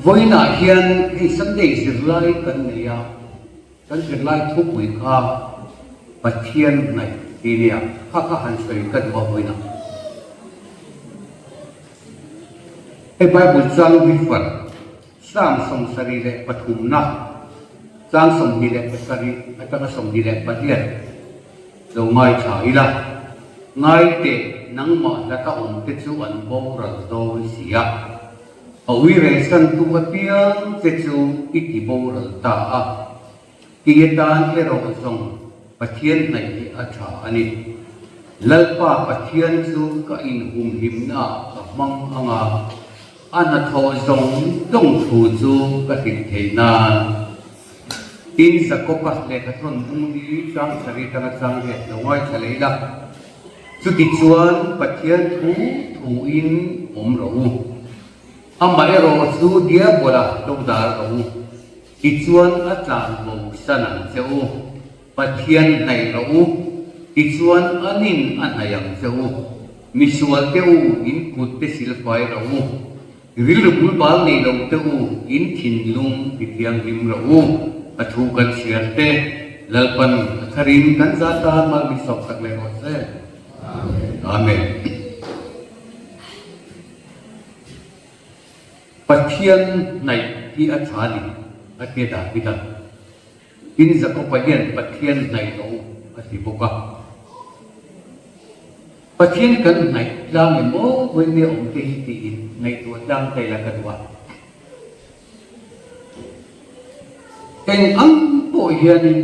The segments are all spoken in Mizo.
Vawiinah hian hei Sunday zirlai kan nei a, kan zirlai thupui kha Pathian hnaih tih nia, kha kha han sawi ka duh a vawiinah. Hei Bible chang refer Psalm 73 na chang 27 atanga 28 lo ngaithla ila, ngai teh nangmah hlata awmte chu an boral dawn si a. A ui rehsantu apiang che chu i ti boral ta a, ti atan erawh zawng Pathian hnaih hi a tha a ni. Lalpa Pathian chu ka inhumhimnaah ka hmang ang a, a hnathawh zawng zawng thu chu ka hrilh thei nan. Tin, Jakob-a lehkha thawn bung hi chang sarih atanga chang riat lo ngaithla leh ila. Chutichuan Pathian thu thuin awm rawh u. Amaherawh chu Diabola lo dar rawh u. Tichuan a tlan bo san ang che u. Pathian hnaih rawh u. Tichuan a nin a hnaih ang che u. Misual te u, in kut te silfai rawh u. Rilru bul bal nei lo te u, in thinlung ti thianghlim rawh u, a thu kan chhiar te, Lalpan a tharin kan za tan mal min sawp sak leh rawh se. Amen. Pathian hnaih hi a tha ni, a ti a David a. Tin, Jakob-a hian Pathian hnaih rawh u a ti bawk a. Pathian kan hnaih tlang emaw vawiin awm te hi tiin ngaihtuah tlang ta ila ka duh a. Eng ang pawh hianin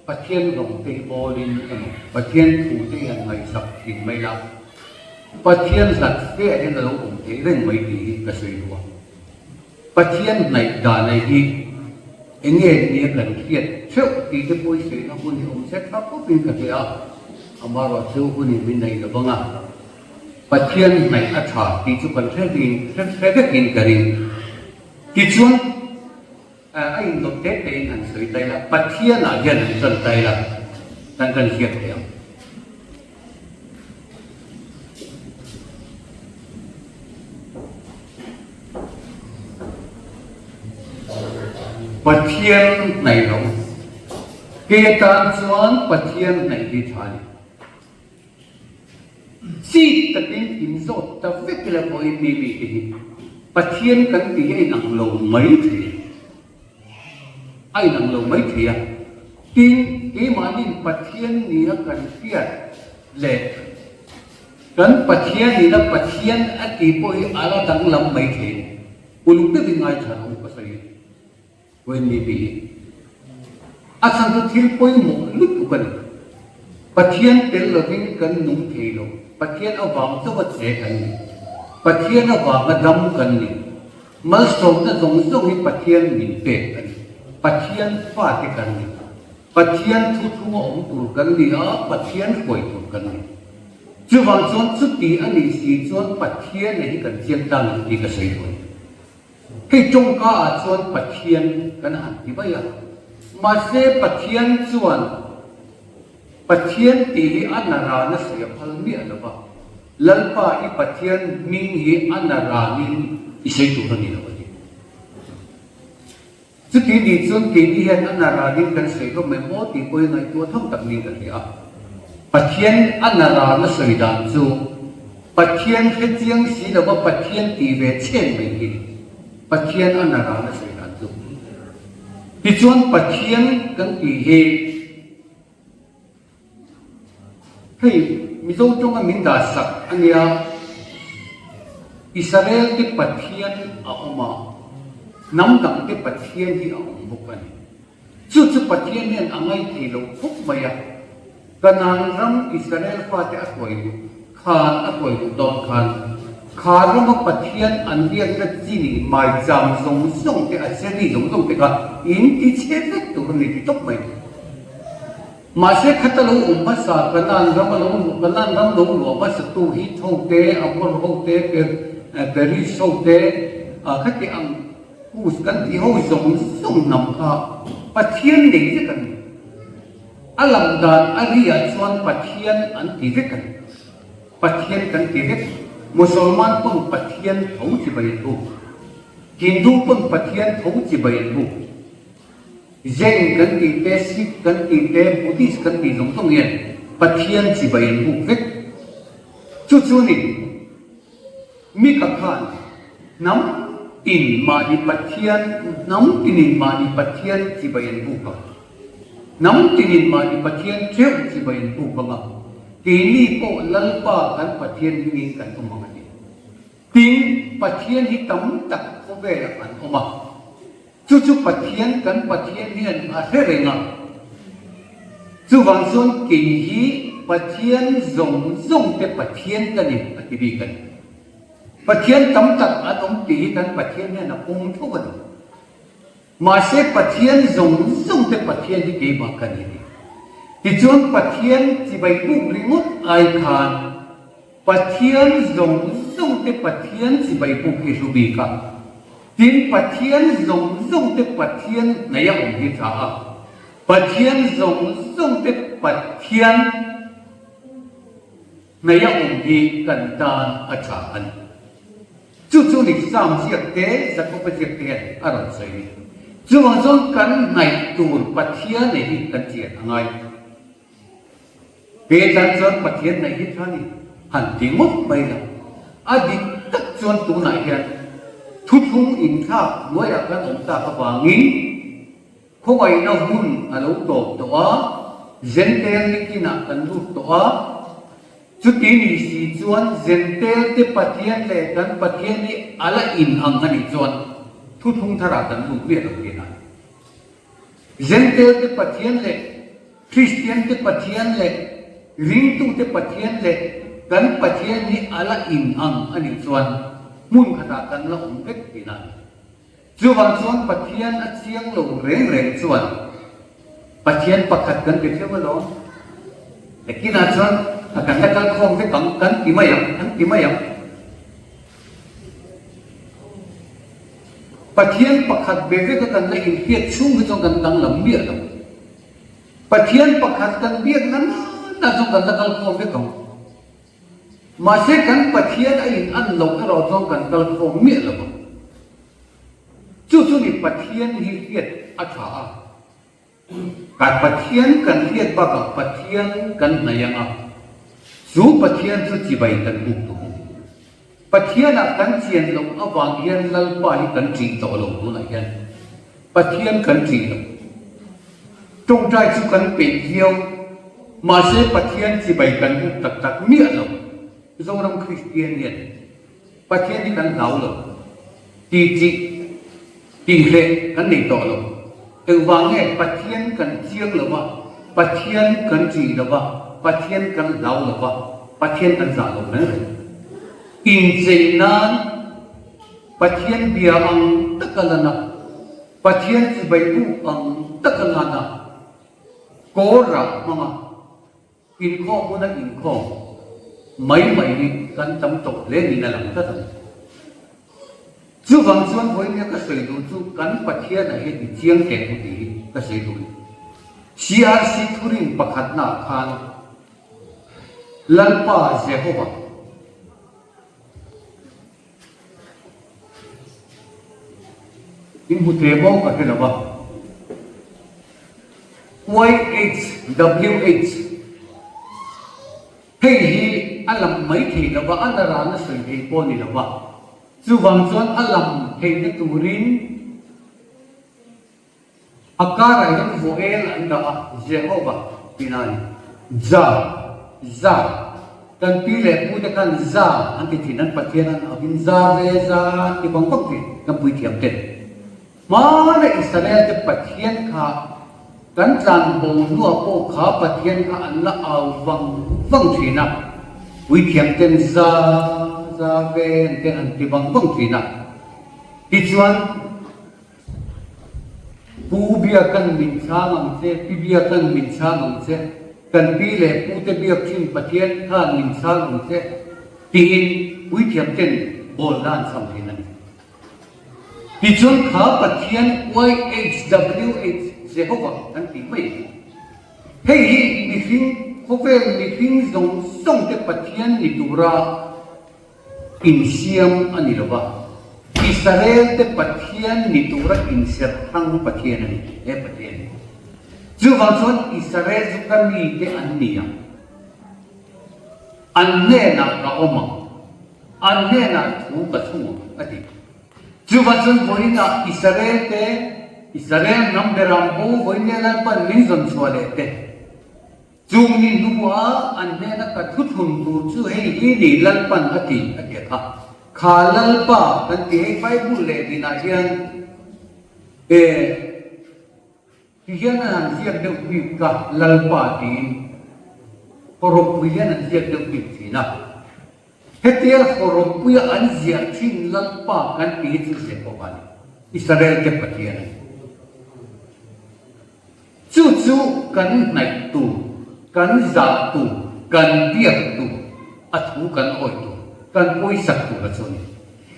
Pathian rawng te hi bawlin emaw Pathian thu te hi han ngaihsak thin mai la, Pathian hlat fe ah hian a lo awm theih reng mai tih hi ka sawi duh a. Pathian hnaih dan ai hi eng nge nia kan hriat theuh tih te pawh i sawina hun hi awm se tha khawpin ka hria a, amaherawhchu hun in min nei lo vang a, Pathian hnaih a tha tih chu kan hre vekin hre vekin ka ring. Tichuan a indawt te tein han sawi ta ila, Pathianah hian han tan ta ila kan kan hriat thei ang. Pathian hnaih lo. Kei atan chuan Pathian hnaih hi tha a ni. Chik takin inzawt ta vek ila pawhin mi mite hi Pathian kan tih hi a inang lo mai thei a. A inang lo mai thei a. Tin, keimahniin Pathian nia kan hriat leh kan Pathian nihna Pathian a tih pawh hi a la danglam mai thei a ni. Uluk deuhin ngaithla rawh u ka sawi Wendy tih hi a chhan chu thil pawimawh lutuk a ni. Pathian tel lovin kan nung thei lo. Pathian avang chauha che kan ni. Pathian avanga dam kan ni. Malsawmna zawng zawng hi Pathian min pek a ni. Pathian fate kan ni. Pathian thu thunga awm tur kan ni a, Pathian hruai tur kan ni. Chuvang chuan chuti a nih si chuan Pathian hi kan chiang tlang ang tih ka sawi duh a ni. Hei tawngka ah chuan Pathian kan han ti mai a, mahse Pathian chuan Pathian tih hi a narana sawi a phal miah lo va. Lalpa i Pathian hming hi a naranin i sawi tur a ni lo a ti. Chuti ni chuan keini hian a naranin kan sawi hlawm mai maw tih pawhin ngaihtuah tham tak niin ka hria a. Pathian a narana sawi dan chu Pathian hrechiang si lova Pathian tih ve chhen mai hi Pathian a narana sawi dan chu. Tichuan Pathian kan tih hi Hei Mizo tawnga min dah sak a nia, Israel te Pathian a awm a, hnam dang te Pathian hi a awm bawk a ni. Chu chu Pathian hian a ngaithei lo khawp mai a, Kanaan ram Israel fate a hruai duh khan a hruai duh dawn khan kha rama Pathian an biakna chi maicham zawng zawng te a cheri zawng zawng te kha in ti chhe vek tur a ni ti tawp mai. Mahse khata lo awm hmasa Kanaan ram a lo Kanaan ram lo luah hmasa tu hi tho te, Amor ho te, Peris ho te, khati ang Kus kan tih ho zawng zawng hnam kha Pathian nei vek a ni. A lam dan a ri ah chuan Pathian an ti vek a ni. Pathian kan ti vek. Musalman pawn Pathian tho chi bai an u. Hindu pawn Pathian tho chibai an buk. Jain kan tih te, Sikh kan tih te, Buddhist kan tih zawng zawng hian Pathian chibai an buk vek. Chu chu ni Mika khan hnam tin mahni Pathian, hnam tinin mahni Pathian chibai an buk a. Hnam tinin mahni Pathian theuh chibai an buk ang a, keini pawh Lalpa kan Pathian hmingin kan awm ang a ti. Tin, Pathian hi tam tak khawvelah an awm a. Chu chu Pathian, kan Pathian hian a hre reng a. Chuvang chuan kei hi Pathian zawng zawng te Pathian ka ni a ti bik a ni. Pathian tam tak an awm tih hi kan Pathian hian a pawm tho a ni. Mahse Pathian zawng zawng te Pathian hi keimah ka ni a ti. Tichuan Pathian chibai buk ringawt ai khan, Pathian zawng zawng te Pathian chibai buk hi hlu bik a, tin Pathian zawng zawng te Pathian hnaih a awm hi tha a, Pathian zawng zawng te Pathian hnaih a awm hi kan tan a tha a ni. Chu chu ni Sam ziak te, Jakoba ziak te hian a rawn sawi ni. Chuvang chuan kan hnaih tur Pathian nei hi kan chian a ngai. Peter chuan Pathian neih hi tha ni han ti ngawt mai lo. A dik tak chuan tunah hian thuthlung inthlak hnuaiah kan awm tak avangin khawngaihna hun a lo tawp tawh a, Zentel nikinah kan lut tawh a, chuti ni si chuan Zentel te Pathian leh kan Pathian hi a la inang a nih chuan thuthlung tharah kan lut miah lo tihna a ni. Zentel te Pathian leh Kristian te Pathian leh ringtu te Pathian leh kan Pathian hi a la in ang a nih chuan hmun khatah kan la awm vek tihna a ni. Chuvang chuan Pathian a chiang lo reng reng chuan Pathian pakhat kan be theuh alawm. Nakinah chuan a kan la kal khawm vek ang kan ti mai ang, an ti mai ang. Pathian pakhat be veka kan la inhriat chhung hi chuan kan danglam miah lo. Pathian pakhat kan biak na na chuan kan la kal khawm vek ang. Mahse kan Pathian a in an loh erawh chuan kan kal khawm miah lo ang. Chu chu ni Pathian hi hriat a tha a. Kan Pathian kan hriat bakah Pathian kan hnaih ang a, chu Pathian chu chibai kan buk duh a ni. Pathianah kan chian loh avang hian Lalpa hi kan ṭih tawh lo tunah hian Pathian kan ṭih lo. Ṭawngṭai chu kan peih viau, mahse Pathian chibai kan buk tak tak miah lo. Zoram Kristian hian Pathian hi kan hlau lo, tih chih, tih hleh kan nei tawh lo. Engvang nge Pathian kan chiang lo va, Pathian kan ṭih lo va, Pathian kan hlau lo va, Pathian kan zah lo reng reng. Inchei nan Pathian bia ang taka lan a, Pathian chibai buk ang taka lan a, kawr rah hmang a, Inkhawm huna inkhawm mai mai hi kan tam tawh hle niin a lang tlat a ni. Chuvang chuan vawinia ka sawi duh chu kan Pathianah hian i chiang teh u tih hi ka sawi duh a ni. CRC thurin pakhatnaah khan Lalpa Jehova, In hmu tle maw ka hre lo va. YHWH Hei hi a lam mai thei lo va, a la rana sawi thei pawh a ni lo va. Chuvang chuan a lam theihna turin A karah hian Voel an dah a, Jehovah tihna a ni. Ja, Za, kan pi leh pu te khan Za an ti thin, an Pathian an auhin Za ve Za an ti vang vang thin, kan puithiam te. Hmana Israel te Pathian kha kan tlan bo hnuah pawh kha Pathian kha an la au vang vang thin a, puithiam ten Za, Za ve an te an ti vang vang thin a. Tichuan. Pu Biakan min chhang ang che, Pi Biakan min chhang ang che, kan pi leh pu te biak thin Pathian khan min chhang ang che, tiin puithiam ten bawlna an chhang thin a ni. Tichuan kha Pathian YHWH Jehovah kan tih mai a ni. Hei hi mihring, khawvel mihring zawng zawng te Pathian ni tura, Insiam a ni lo va. Israel-te Pathian ni tura inserh hrang Pathian a ni, he Pathian hi. Chuvang chuan Israel chu ka mite an ni ang. An hnenah ka awm ang, an hnenah thu ka thung ang, a ti. Chuvang chuan vawiinah Israel-te, Israel hnam beram bo vawiin Lalpan min zawn chhuah leh te, Chung ni hnuah an hnena ka thuthlun tur chu hei hi ni Lalpan a ti a ti a kha. Kha Lalpa kan ti hei Bible leh dinah hian e ti hian an han ziak deuh bik ka Lalpa tiin hawrawppui hian an ziak deuh bik thin a. Hetia hawrawppuia an ziah thin Lalpa kan ti hi chu Jehova a ni, Israel te Pathian a ni. Chu chu kan hnaih tur, kan zah tur, kan biak tur, a thu kan awih tur, kan pawisak tur a chu a ni.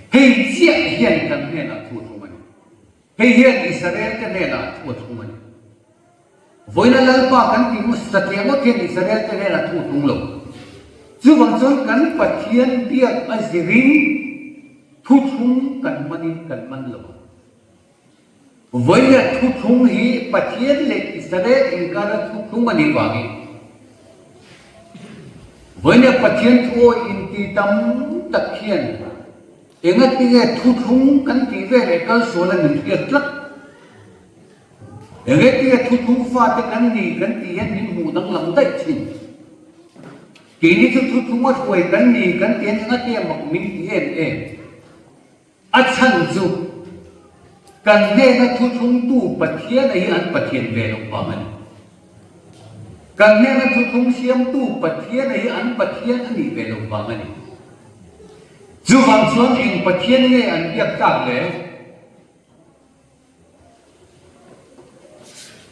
Hei chiah hian kan hnenah thu a thlum a ni. Hei hian Israel-te hnenah thu a thlum a ni. Vawiina Lalpa kan tih ngu satliah ngawt hian Israel-te hnenah thu a thlum lo. Chuvang chuan kan Pathian biak a zirin thuthlung kan manin kan man lo ang. Vawiina thuthlung hi Pathian leh Israel inkara thuthlung a nih vangin vawiina Pathian thu awi inti tam tak hian engatinge thuthlung kan tih ve leh kal sual a min hriat tlat? Engatinge thuthlung fate kan ni kan tih hian min hmuh danglam daih thin? Keini chu thuthlung a hruai kan ni kan tih hian engatinge mak min ti em em? A chhan chu kan hnena thuthlungtu Pathiana hi an Pathian ve loh vang a ni. Kan hnena thuthlung siamtu Pathiana hi an Pathian a nih ve loh vang a ni. Chuvang chuan eng Pathian nge an biak tlak le?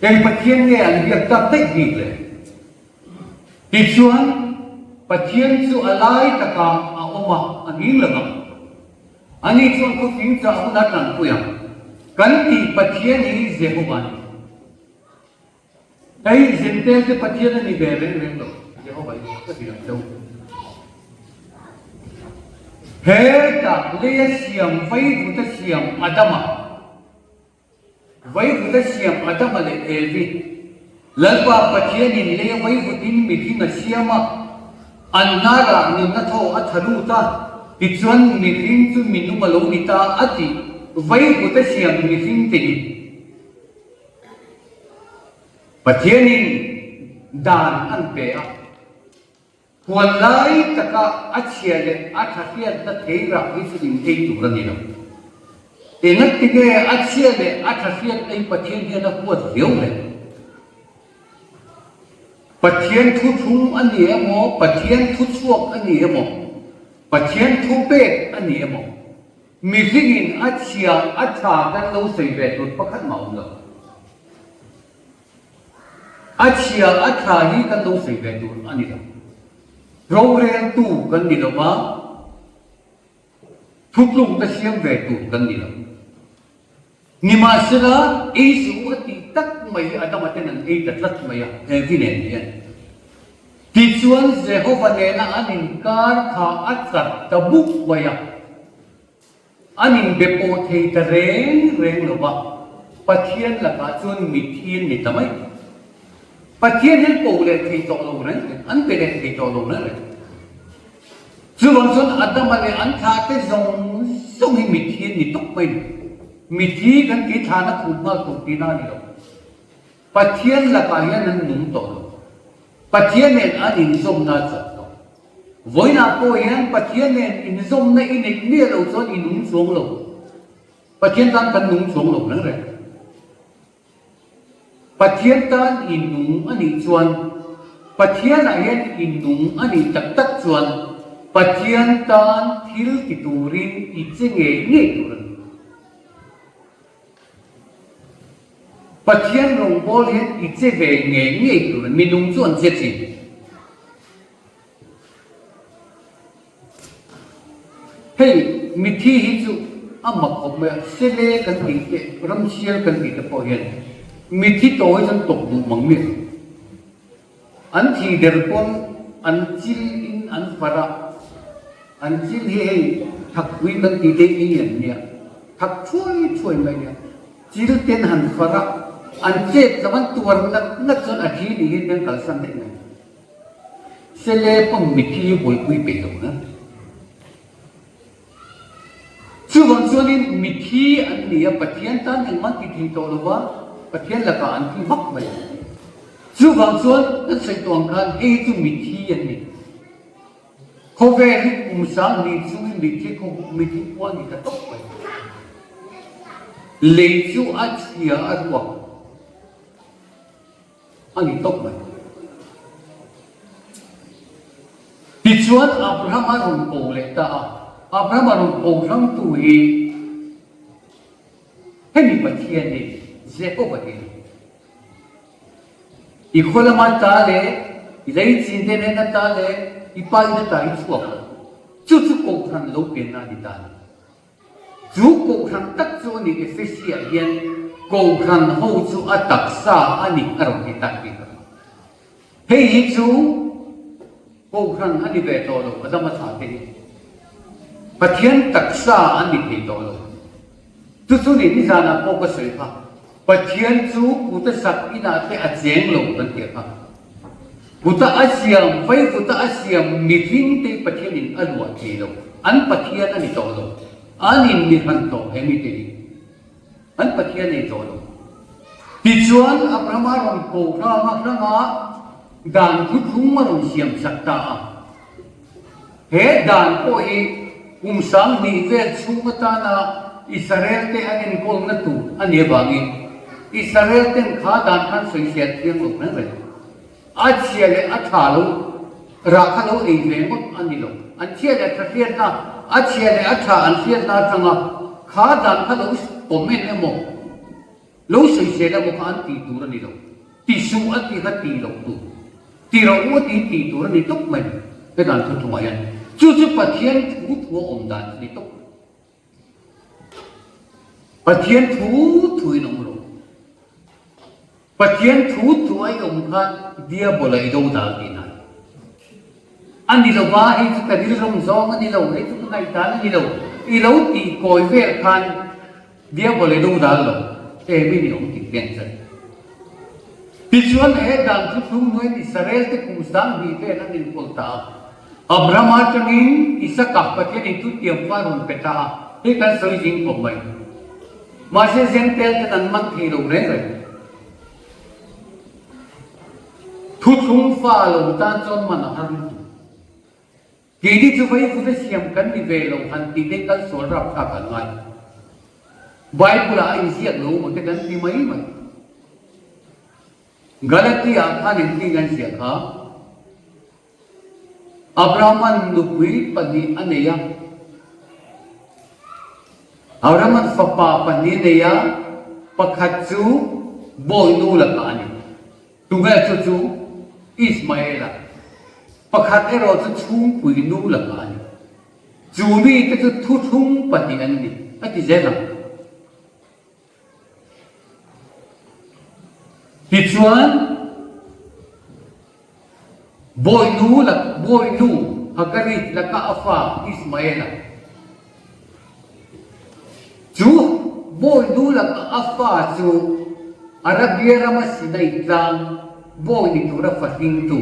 Eng Pathian nge an biak tak daih bik le? Tichuan, Pathian chu a lai takah a awm a, a nghing lo vang. Ani chuan khawfing chah hun a tanpui ang. Kan tih Pathian hi Jehovah a ni. Hei Jentail te Pathian a ni ve reng reng lo, Jehovah hi ka ti ang deuh. Hetah leia siam vaivuta siam Adama, vaivuta siam Adama leh Evi, Lalpa Pathianin leia vaivutin mihring a siam a, an hnarah nunna thaw a tha lut a, tichuan mihring chu minung a lo ni ta a ti, vaivuta siam mihring te hi. Pathianin dan an pe a, huan lai taka a chhia leh a tha hriatna thei rah hi chu in ei tur a ni lo. Engatinge a chhia leh a tha hriatna hi Pathian hian a huat viau le? Pathian thuthlung a ni emaw, Pathian thuchhuak a ni emaw, Pathian thupek a ni emaw, Mihringin a chhia a tha kan lo sawi ve tur pakhat mah awm lo. A chhia a tha hi kan lo sawi ve tur a ni lo. Roreltu kan ni lo va, thutlukna siam ve tur kan ni lo. Nimahsela, ei suh u a tih tak mai hi Adama ten an ei ta tlat mai a, Evi nen hian. Tichuan, Jehova nena an inkar kha a chat ta buk mai a, an inbe pawh thei ta reng reng lo va, Pathian lakah chuan mitthi an ni ta mai. Pathian hian ko leh thei tawh lo reng reng, an pe leh thei tawh lo reng reng. Chuvang chuan Adama leh an thlahte zawng zawng hi mitthi an ni tawp mai ni. Mitthi kan tih thlahna khum nghal tur tihna a ni lo. Pathian lakah hian an nung tawh lo. Pathian nen an inzawmna a chak tawh. Vawiinah pawh hian Pathian nen inzawmna i neih miah lo chuan i nung chuang lo. Pathian tan kan nung chuang lo reng reng. Pathian tan i nung a nih chuan, Pathianah hian i nung a nih tak tak chuan Pathian tan thil ti turin i che ngei ngei tur a ni. Pathian rawngbâwl hian i che ve ngei ngei tur a ni. Mi nung chu an che thin. Hei mithi hi chu a mak khawp mai a, sele kan tih te, ramsial kan tih te pawh hian mithi tawh hi chuan tawp duh mang miah lo. An thi der pawn an chil in an far a, an chil hi hei thakpui kan tih te hi ei an nia. Thak thuai thuai mai nia. Chil ten han far a, an chet lo an tuar ngat ngat chuan a thi ni hian an kalsan daih mai. Sele pawn mithi buaipui peih lo na. Chuvang chuanin mithi an ni a, Pathian tan engmah ti thei tawh lo va, Pathian lakah an thi hmak mai. Chuvang chuan kan sawi tawh ang khan hei chu mithi an ni. Khawvel hi kum 10,000 chungin mitthi khaw mitthi khua ni ta tawp mai. Lei chu a chhia a ruak a ni tawp mai. Tichuan Abraham a rawn ko leh ta a, Abraham a rawn ko hrangtu hi hemi Pathian hi Jehovah hi a ni. I khaw lama ta leh i lei chin te nena ta leh i pa ina ta hi chhuak lo. Chu chu kohhran lo pianna a ni ta a ni. Chu kohhran tak chu a ni Efesiah hian kohhran ho chu a taksa a ni a rawn ti tak bik a. Hei hi chu kohhran a ni ve tawh lo Adama thla te hi. Pathian taksa an ni thei tawh lo. Chu chu ni nizanah pawh ka sawi kha, Pathian chu kuta sak inah te a cheng lo kan ti kha. Kuta a siam, vai kuta a siam mihring te Pathianin a luah thei lo. An Pathian a ni tawh lo. An in mi hran tawh he mite hi. An Pathian a ni tawh lo. Tichuan Abrahama rawn ko hrang a hranga dan thuthlung a rawn siam sak ta a. He dan pawh hi kum 2000 vel chhung atana Israel te an enkawlna tur a nih avangin Israel ten kha dan khan sawisel thiang lo reng reng. A chhia leh a tha lo rah kha lo ei ve ngawt a ni lo. An chhia leh tha hriatna, a chhia leh a tha an hriatna atanga kha dan kha lo comment emaw, Lo sawisel emaw kha an tih tur a ni lo. Ti suh a tih kha ti loh tur. Ti ro u a tih tih tur a ni tawp mai. He dan thu thungah hian chu chu Pathian thu thu a awm dan a ni tawp mai. Pathian thu thuin awm rawh. Pathian thu thu a i awm khan Diabola i do dal tihna a ni. A ni lo va, hei chu ka rilram zawng a ni lo, hei chu ka ngaihdan a ni lo. I lo tih kawi vel khan Diabol i do dal lo, em in i awm tih pian chan. Tichuan he dan chu thlung hnuaiin Israel te kum 2000 vel an inkawl ta a. Abraham atangin Isaka Pathian in thutiam kha a rawn pe ta a, hei kan sawi zing khawp mai. Mahse Jentail ten an man thei lo reng reng. Thuthlung fa lo tan chuan man a har lutuk. Keini chu vaivut a siam kan ni ve lo han tih te kal sual rapthlak an ngai. Bible ah a inziak lo maw te kan ti mai mai. Galatia ah khan engtin an ziah kha? Abrahama'n nupui pahnih a nei a. Abrahama'n fapa pahnih a nei a, pakhat chu bawinu lakah a ni. Tunge chu chu Ismaela, pakhat erawh chu chhungpui nu lakah a ni. Chu mite chu thuthlung pahnih an ni, a ti zel ang. Tichuan, Bawinu lak, bawinu Hagari laka a fa Ismaela chu bawinu laka a fa chu Arabia rama Sinai tlang bawi ni tura fahlingtu,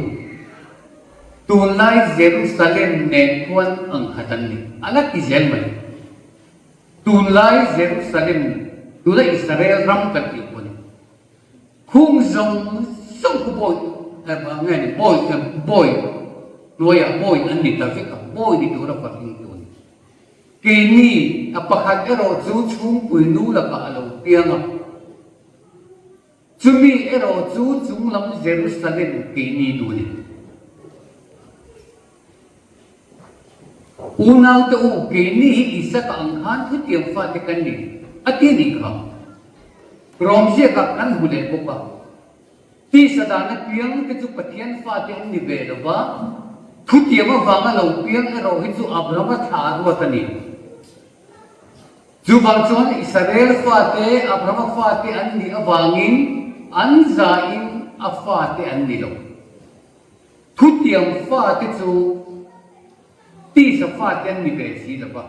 tunlai Jerusalem nen khuan angkhat an ni, a la ti zel mai. Tunlai Jerusalem, tuna Israel ram kan tih pawh a ni. Khung zawng zawng khu bawi nge ni bawi bawi hnuaiah bawi an ni ta vek a, bawi ni tura fahling tu a ni. Keini a pakhat erawh chu chhungpui nu lakah a lo piang a, chumi erawh chu chunglam Jerusalem keini nu a ni. Unaute u, keini hi Isaka ang khan thutiang fate kan ni, a ti a nih kha. Rawmziakah kan hmu leh bawk a. Tisa dana piang te chu Pathian fate an ni ve lo va, thutiang avanga lo piang erawh hi chu Abrahama thla a ruat a ni. Chuvang chuan Israel fate Abrahama fate an nih avangin an zain a fate an ni lo. Thutiang fate chu tisa fate an ni ve si lo va.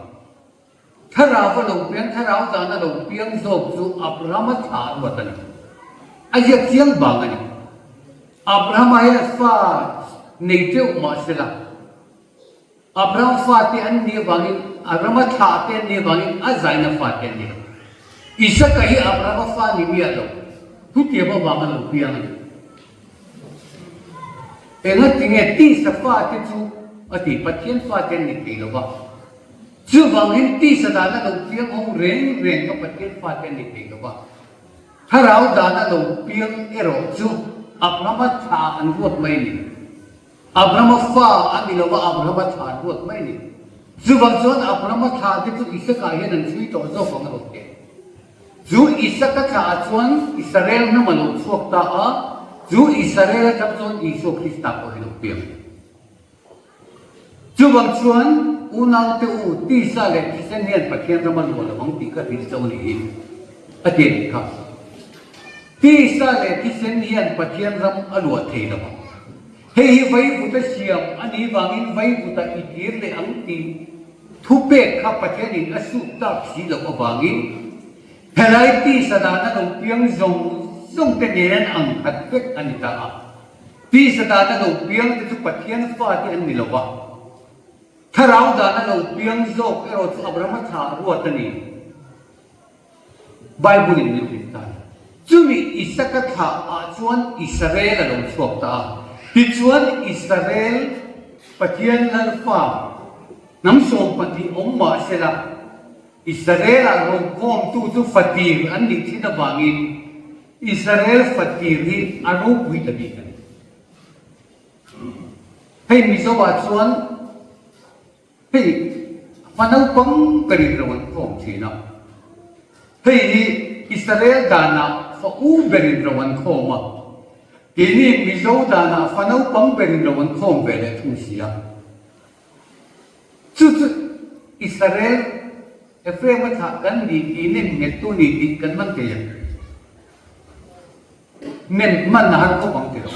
Thlarau a lo piang, thlarau dan a lo piang zawk chu Abrahama thlah ruat a ni. A ziak chiang vang a ni. Abrahama hian fa nei teuh mah sela, Abraham fate an nih avangin, Abrahama thlah te an nih avangin a zaina fate an ni lo. Isaka hi Abrahama fa ni miah lo, thutiam avanga lo piang a ni. Engatinge tisa fate chu a ti, Pathian fate an ni thei lo va. Chuvangin tisa dana lo piang ho reng reng kha Pathian fate an ni thei lo va. Thlarau dana lo piang erawh chu Abrahama thlah an ruat mai a ni. Abrahama fa a ni lo va, Abrahama thlah an ruat mai a ni. Chuvang chuan Abrahama thlah te chu Isaka hian an chhui tawh zawk ang a rawn ti. Chu Isaka thlah ah chuan Israel hnam a lo chhuak ta a, chu Israel atang chuan Isua Krista pawh hi lo piang a ni. Chuvang chuan, unaute u, tisa leh thisen hian Pathian ram a luah lo ang tih ka hrilh cho ni hi, a ti a nih kha. Tisa leh thisen hian Pathian ram a luah thei lo ang. Hei hi vaivuta siam a nih vangin vaivuta i tir leh ang tih thupek kha Pathianin a sut tak si loh avangin helai tisa dana lo piang zawng zawng te nen ang khat vek a ni ta a. Tisa dana lo piang te chu Pathian fate an ni lo va, Thlarau dana lo piang zawk erawh chu Abrahama thlah ruat a ni. Bible in min hrilh ta a ni. Chumi Isaka thlah ah chuan Israel a lo chhuak ta a, tichuan Israel Pathian Lalfa hnam 12 awm mah sela, Israel-ah rokhawmtu chu fatir an nih thin avangin Israel fatir hi a ropui ta bik a ni. Hei Mizo-ah chuan hei fa naupang berin ro an khawm thin a, hei hi Israel danah fa u berin ro an khawm a, keini Mizo danah fa naupang berin ro an khawm ve leh thung si a. Chu chu Israel Ephraim-a thlah kan ni tih nem nghettu ni tih kan man thei ang. Nem man a har khawp ang ti lo.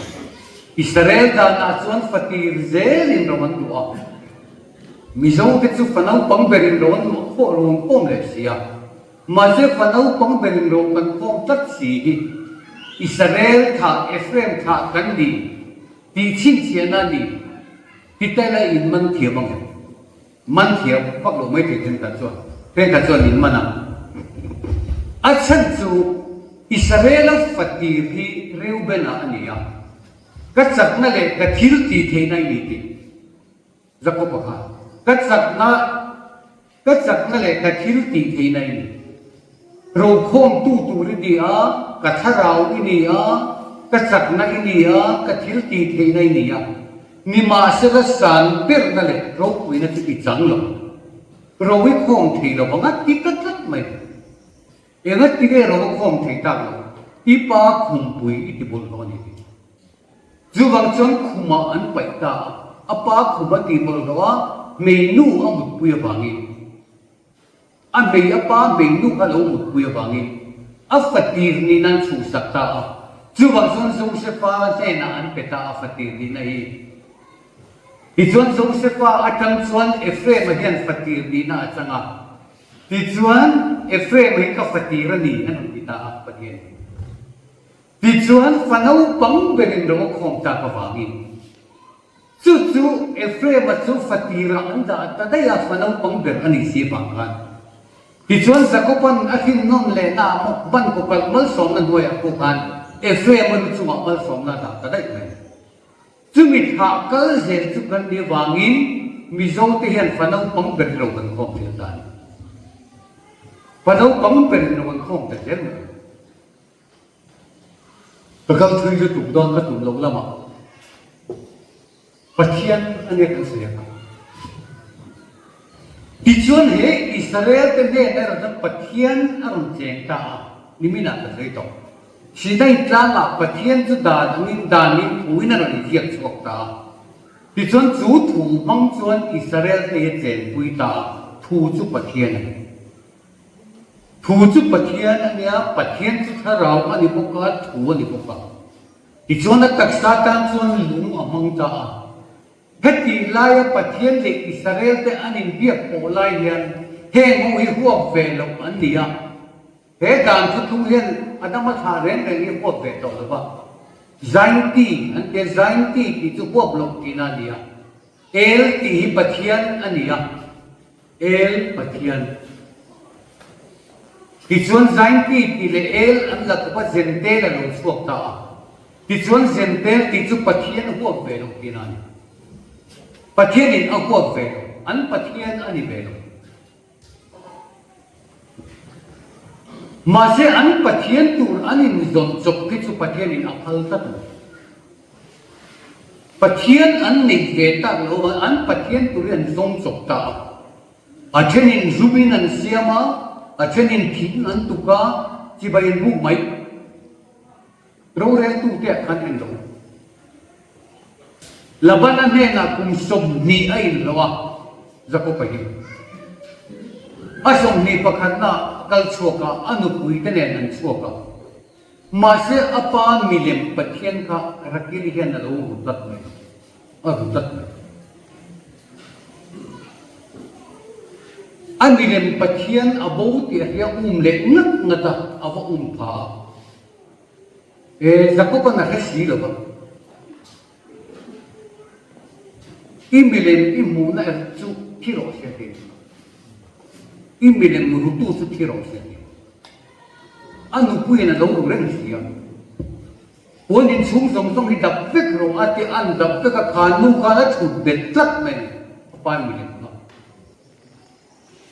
Israel danah chuan fatir zelin ro an luah a. Mizote chu fa naupang berin ro an luah khawh rawn khawm leh si a. Mahse fa naupang berin ro kan khawm tlat si hi Israel thlah Ephraim thlah kan ni tih chhinchhiahna a ni. Titaila in man thiam ang em? Man thiam vak lo mai thei thenkhat chuan thenkhat chuan in man ang. A chhan chu Israel-a fatir hi Reuben-a a ni a, ka chakna leh ka thil tih theihna i ni tih Jakob-a khan ka chakna Ka chakna leh ka thil tih theihna i ni. Rokhawmtu tur i ni a, ka thlarau i ni a, ka chakna i ni a, ka thil tih theihna i ni a. Nimahsela san berna leh ropuina chu i chang lo. Ro i khawm thei lo vang a ti ta tlat mai. Engati nge ro a khawm thei tak lo? I pa khumpui i ti bawlhhlawh a ni tih. Chuvang chuan khumah an paih ta a, a pa khum a tih bawlhhlawh a, hmeinu a mutpui avangin, a hmei a pa hmeinu kha lo mutpui avangin a fatir nihna an chhuhsak ta a. Chuvang chuan Josefa hnenah an pe ta a fatir nihna hi. Tichuan Josefa atang chuan Ephraim-a hian fatir nihna a chang a. Tichuan Ephraim-a hi ka fatir a ni a rawn ti ta a Pathian hi. Tichuan, fa naupang berin ro a khawm tak avangin, chu chu Ephraim-a chu fa tirah an dah ta daih a, fa naupang ber a nih si vang khan. Tichuan, Jakob-a'n a hrinnawn lehna ah maw ban kawkalh malsawmna hnuaiah pawh khan Ephraim-a lu chungah malsawmna a dah ta daih mai. Chumi thlah kal zel chu kan nih avangin Mizote hian fa naupang berin ro kan khawm zel ta a ni. Fa naupang berin ro an khawm ta zel mai. Ka kal thui lutuk dawn ka tum loh lamah Pathian a nia kan sawi ang a. Tichuan he Israel te hnen erawh chuan Pathian a rawn cheng ta a, niminah ka sawi tawh. Sinai tlangah Pathian chu dan angin danin thuin a rawn inziak chhuak ta a. Tichuan chu thu hmang chuan Israel te hi a chenpui ta a, thu chu Pathian a ni. Thu chu Pathian a nia, Pathian chu thlarau a ni bawk a, thu a ni bawk a. Tichuan a taksa tan chuan lung a hmang ta a. Hetih laia Pathian leh Israel te an inbiak pawh lai hian. Heng ho hi huap ve loh an ni a. He dan thuthlung hian Adama thlah reng reng hi huap ve tawh lo va. Zainti an tia, Zainti tih chu huap loh tihna a ni a. El tih hi Pathian a ni a, El Pathian. Tichuan Zainti tih leh El an la kawp a, Zentel a lo chhuak ta a. Tichuan Zentel tih chu Pathian huap ve loh tihna a ni. Pathianin a huap ve lo, an Pathian a ni ve lo. Mahse an Pathian tur an inzawn chawp khi chu Pathianin a phal tlat a ni. Pathian an neih ve tak loh avangin an Pathian tur hi an zawng chawp ta a. A thenin zumin an siam a, a thenin thing an tuk a, chibai an buk mai. Roreltute ah khan en rawh u. Labana hnenah kum 20 a inhlawh a, Jakob-a hi. A 20 pakhatna a kal chhuak a, a nupuite nen an chhuak a. Mahse a pa milem Pathian kha Rakili hian a lo ru tlat mai, a ru tlat mai. A milem Pathian a bo tih a hria um leh ngat ngat a, a va um pha a. E, Jakob-a'n a hre si lo va. I milem i hmuhna erawh chu thi rawh se ti. I milem rutu chu thi rawh se ti. A nupuiin a lo ru reng si a. Puan inchhung zawng zawng hi dap vek rawh a ti, an dap vek a, khan nu khan a chhut bet tlat mai a ni, a pa milem kha.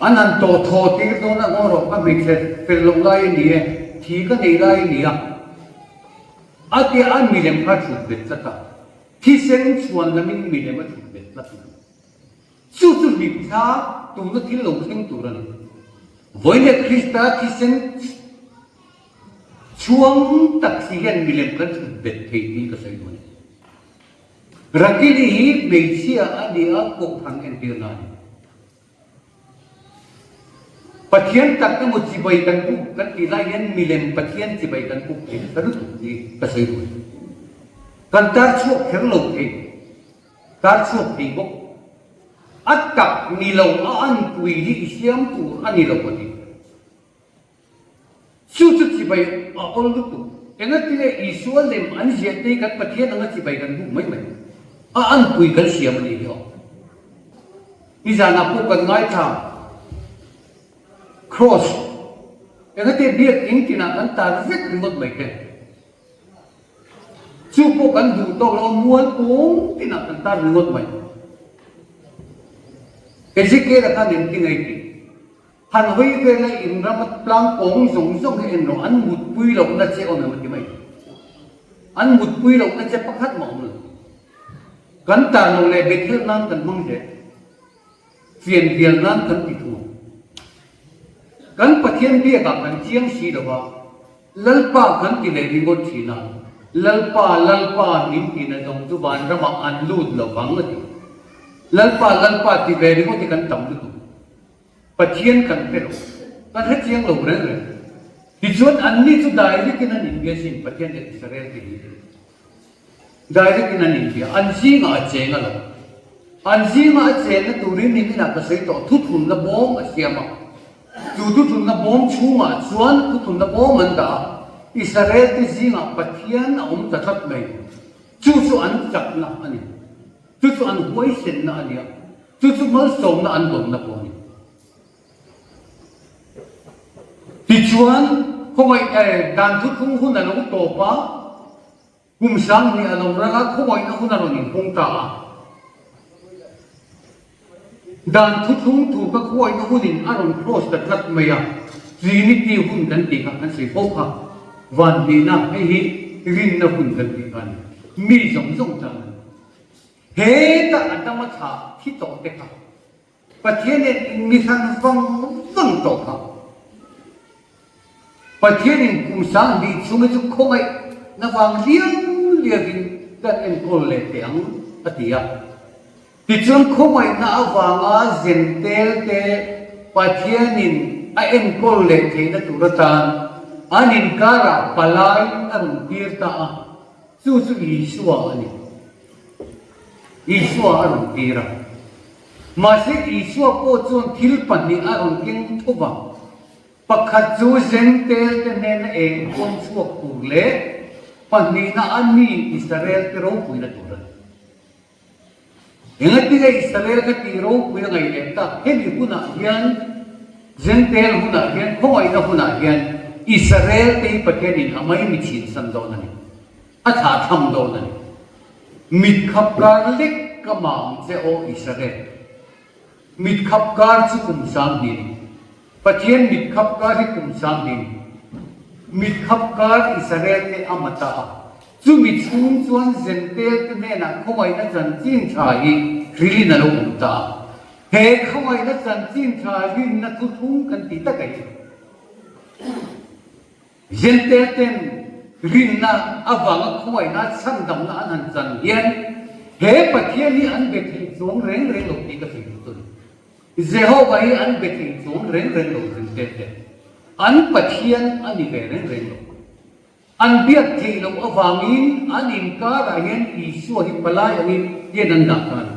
An han tawh thaw tir dawn a, ngaw rawh ka hmeichhe fel loh lai a ni e, thi ka nei lai a ni a, a tia a milem kha a chhut bet tlat a, thisen chhuan lamin milem a chhut bet tlat mai. Chu chu hlipthla tuna thil lo thleng tur a ni. Vawiin leh Krista thisen chhuang tak si hian milem kan chhut bet thei tih ka sawi duh a ni. Rakili hi hmeichhia a ni a, kohhran entirna a ni. Pathian tak emaw chibai kan buk kan tih lai hian milem Pathian chibai kan buk thei nasa lutuk hi ka sawi duh a ni. Kan tar chhuak kher lo thei, tar chhuak thei bawk. A tak ni lo a anpui hi i siam tur a ni lo a ti. Chu chu chibai a awl lutuk. Engati nge Isua lem an ziah te hi kan Pathian anga chibai kan buk mai mai? A anpui kan siam a nih hi aw. Nizanah pawh kan ngaithla Kross engati biak in tinah kan tar vek ringawt mai te. Chu pawh kan duh tawk lo mual pawng tinah kan tar ringawt mai. Ezekiel-a khan engti nge i tih? Han hawi vela in rama tlang kawng zawng zawng hi en rawh, an mutpui lohna che awm em a ti mai. An mutpui lohna che pakhat mah awm lo. Kan tar lo leh Bethel nan kan hmang hle. Fian vial nan kan ti thung. Kan Pathian biakah kan chiang si lo va, Lalpa kan ti leh ringawt thin a, Lalpa, Lalpa min tina zawng chu vanramah an lut lo vang a ti. Lalpa, Lalpa ti ve ringawt hi kan tam lutuk. Pathian kan hre lo, kan hre chiang lo reng reng. Tichuan anni chu direct in an inbia sin, Pathian leh Israel te hi. Direct in an inbia, an zingah a cheng a lo. An zingah a chenna turin niminah ka sawi tawh thuthunna bawm a siam a. Chu thuthunna bawm chhungah chuan thuthunna bawm an dah a, Israel te zingah Pathian a awm ta tlat mai. Chu chu an chakna a ni. Chu chu an huaisenna a ni a. Chu chu malsawmna an dawnna pawh a ni. Tichuan, khawngaih dan thuthlung hun a lo tawp a, kum 2000 a lo ral a, khawngaihna hun a rawn inhawng ta a. Dan thuthlung thu kha khawngaihna hunin a rawn cross ta tlat mai a, Trinity hun kan tih kha kan sawi fo kha, vanhnihna, hei hi rinna hun kan tih kha a ni. Mi zawng zawng tan a ni. Heta Adama thlah thi tawh te kha Pathianin mi hran vang vang tawh kha. Pathianin kum 2000 chhung hi chu khawngaihna vang liau liauin kan enkawl leh teh ang a ti a. Tichuan khawngaihna avanga zentel te Pathianin a enkawl leh theihna tur atan an inkarah palai a rawn tir ta a. Chu chu Isua a ni. Isua a rawn tir a. Mahse Isua pawh chuan thil pahnih a rawn keng tho va, pakhat chu Zentel te hnena eng puang chhuak tur leh pahnihna a ni Israel te ropuina tur a ni. Engatinge Israel kha tih ropui a ngaih leh tak? Hemi hunah hian, Zentel hunah hian, khawngaihna hunah hian Israel te hi Pathianin a mai mi chhinsan dawn a ni. A thlahthlam dawn a ni. Mit khap kar lek ka mam che aw Israel. Mit khap kar chu kum 2000 a ni. Pathian mit khap kar hi kum 2000 a ni. Mit khap kar Israel te a ma ta a. Chumi chhung chuan Zentel te hnenah khawngaihna chanchin tha hi hrilhin a lo awm ta a. He khawngaihna chanchin tha rinna thuthlung kan ti tak a hi. Zentel ten rinna avanga khawngaihna chhandamna an han chan hian he Pathian hi an be thei chuang reng reng lo tih ka sawi duh chu a ni. Jehovah hi an be thei chuang reng reng lo Zentel ten. An Pathian a ni ve reng reng lo. An biak theih loh avangin an inkarah hian Isua hi palai angin hian an dah ta a ni.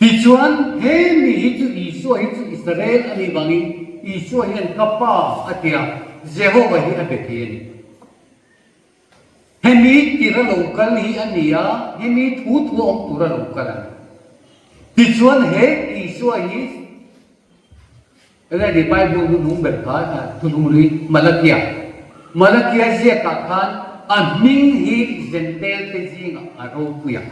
Tichuan, he mi hi chu Isua hi chu Israel a nih vangin Isua hian ka Pa a ti a, Jehovah hi a be thei a ni. Hemi tira lo kal hi a ni a, hemi thu thu a awm tura lo kal a ni. Tichuan, he Isua hi Enge ni Bible nu nung ber kha thunung ri Malakia. Malakia ziakah khan a hming hi Zentel te zingah a ropui a.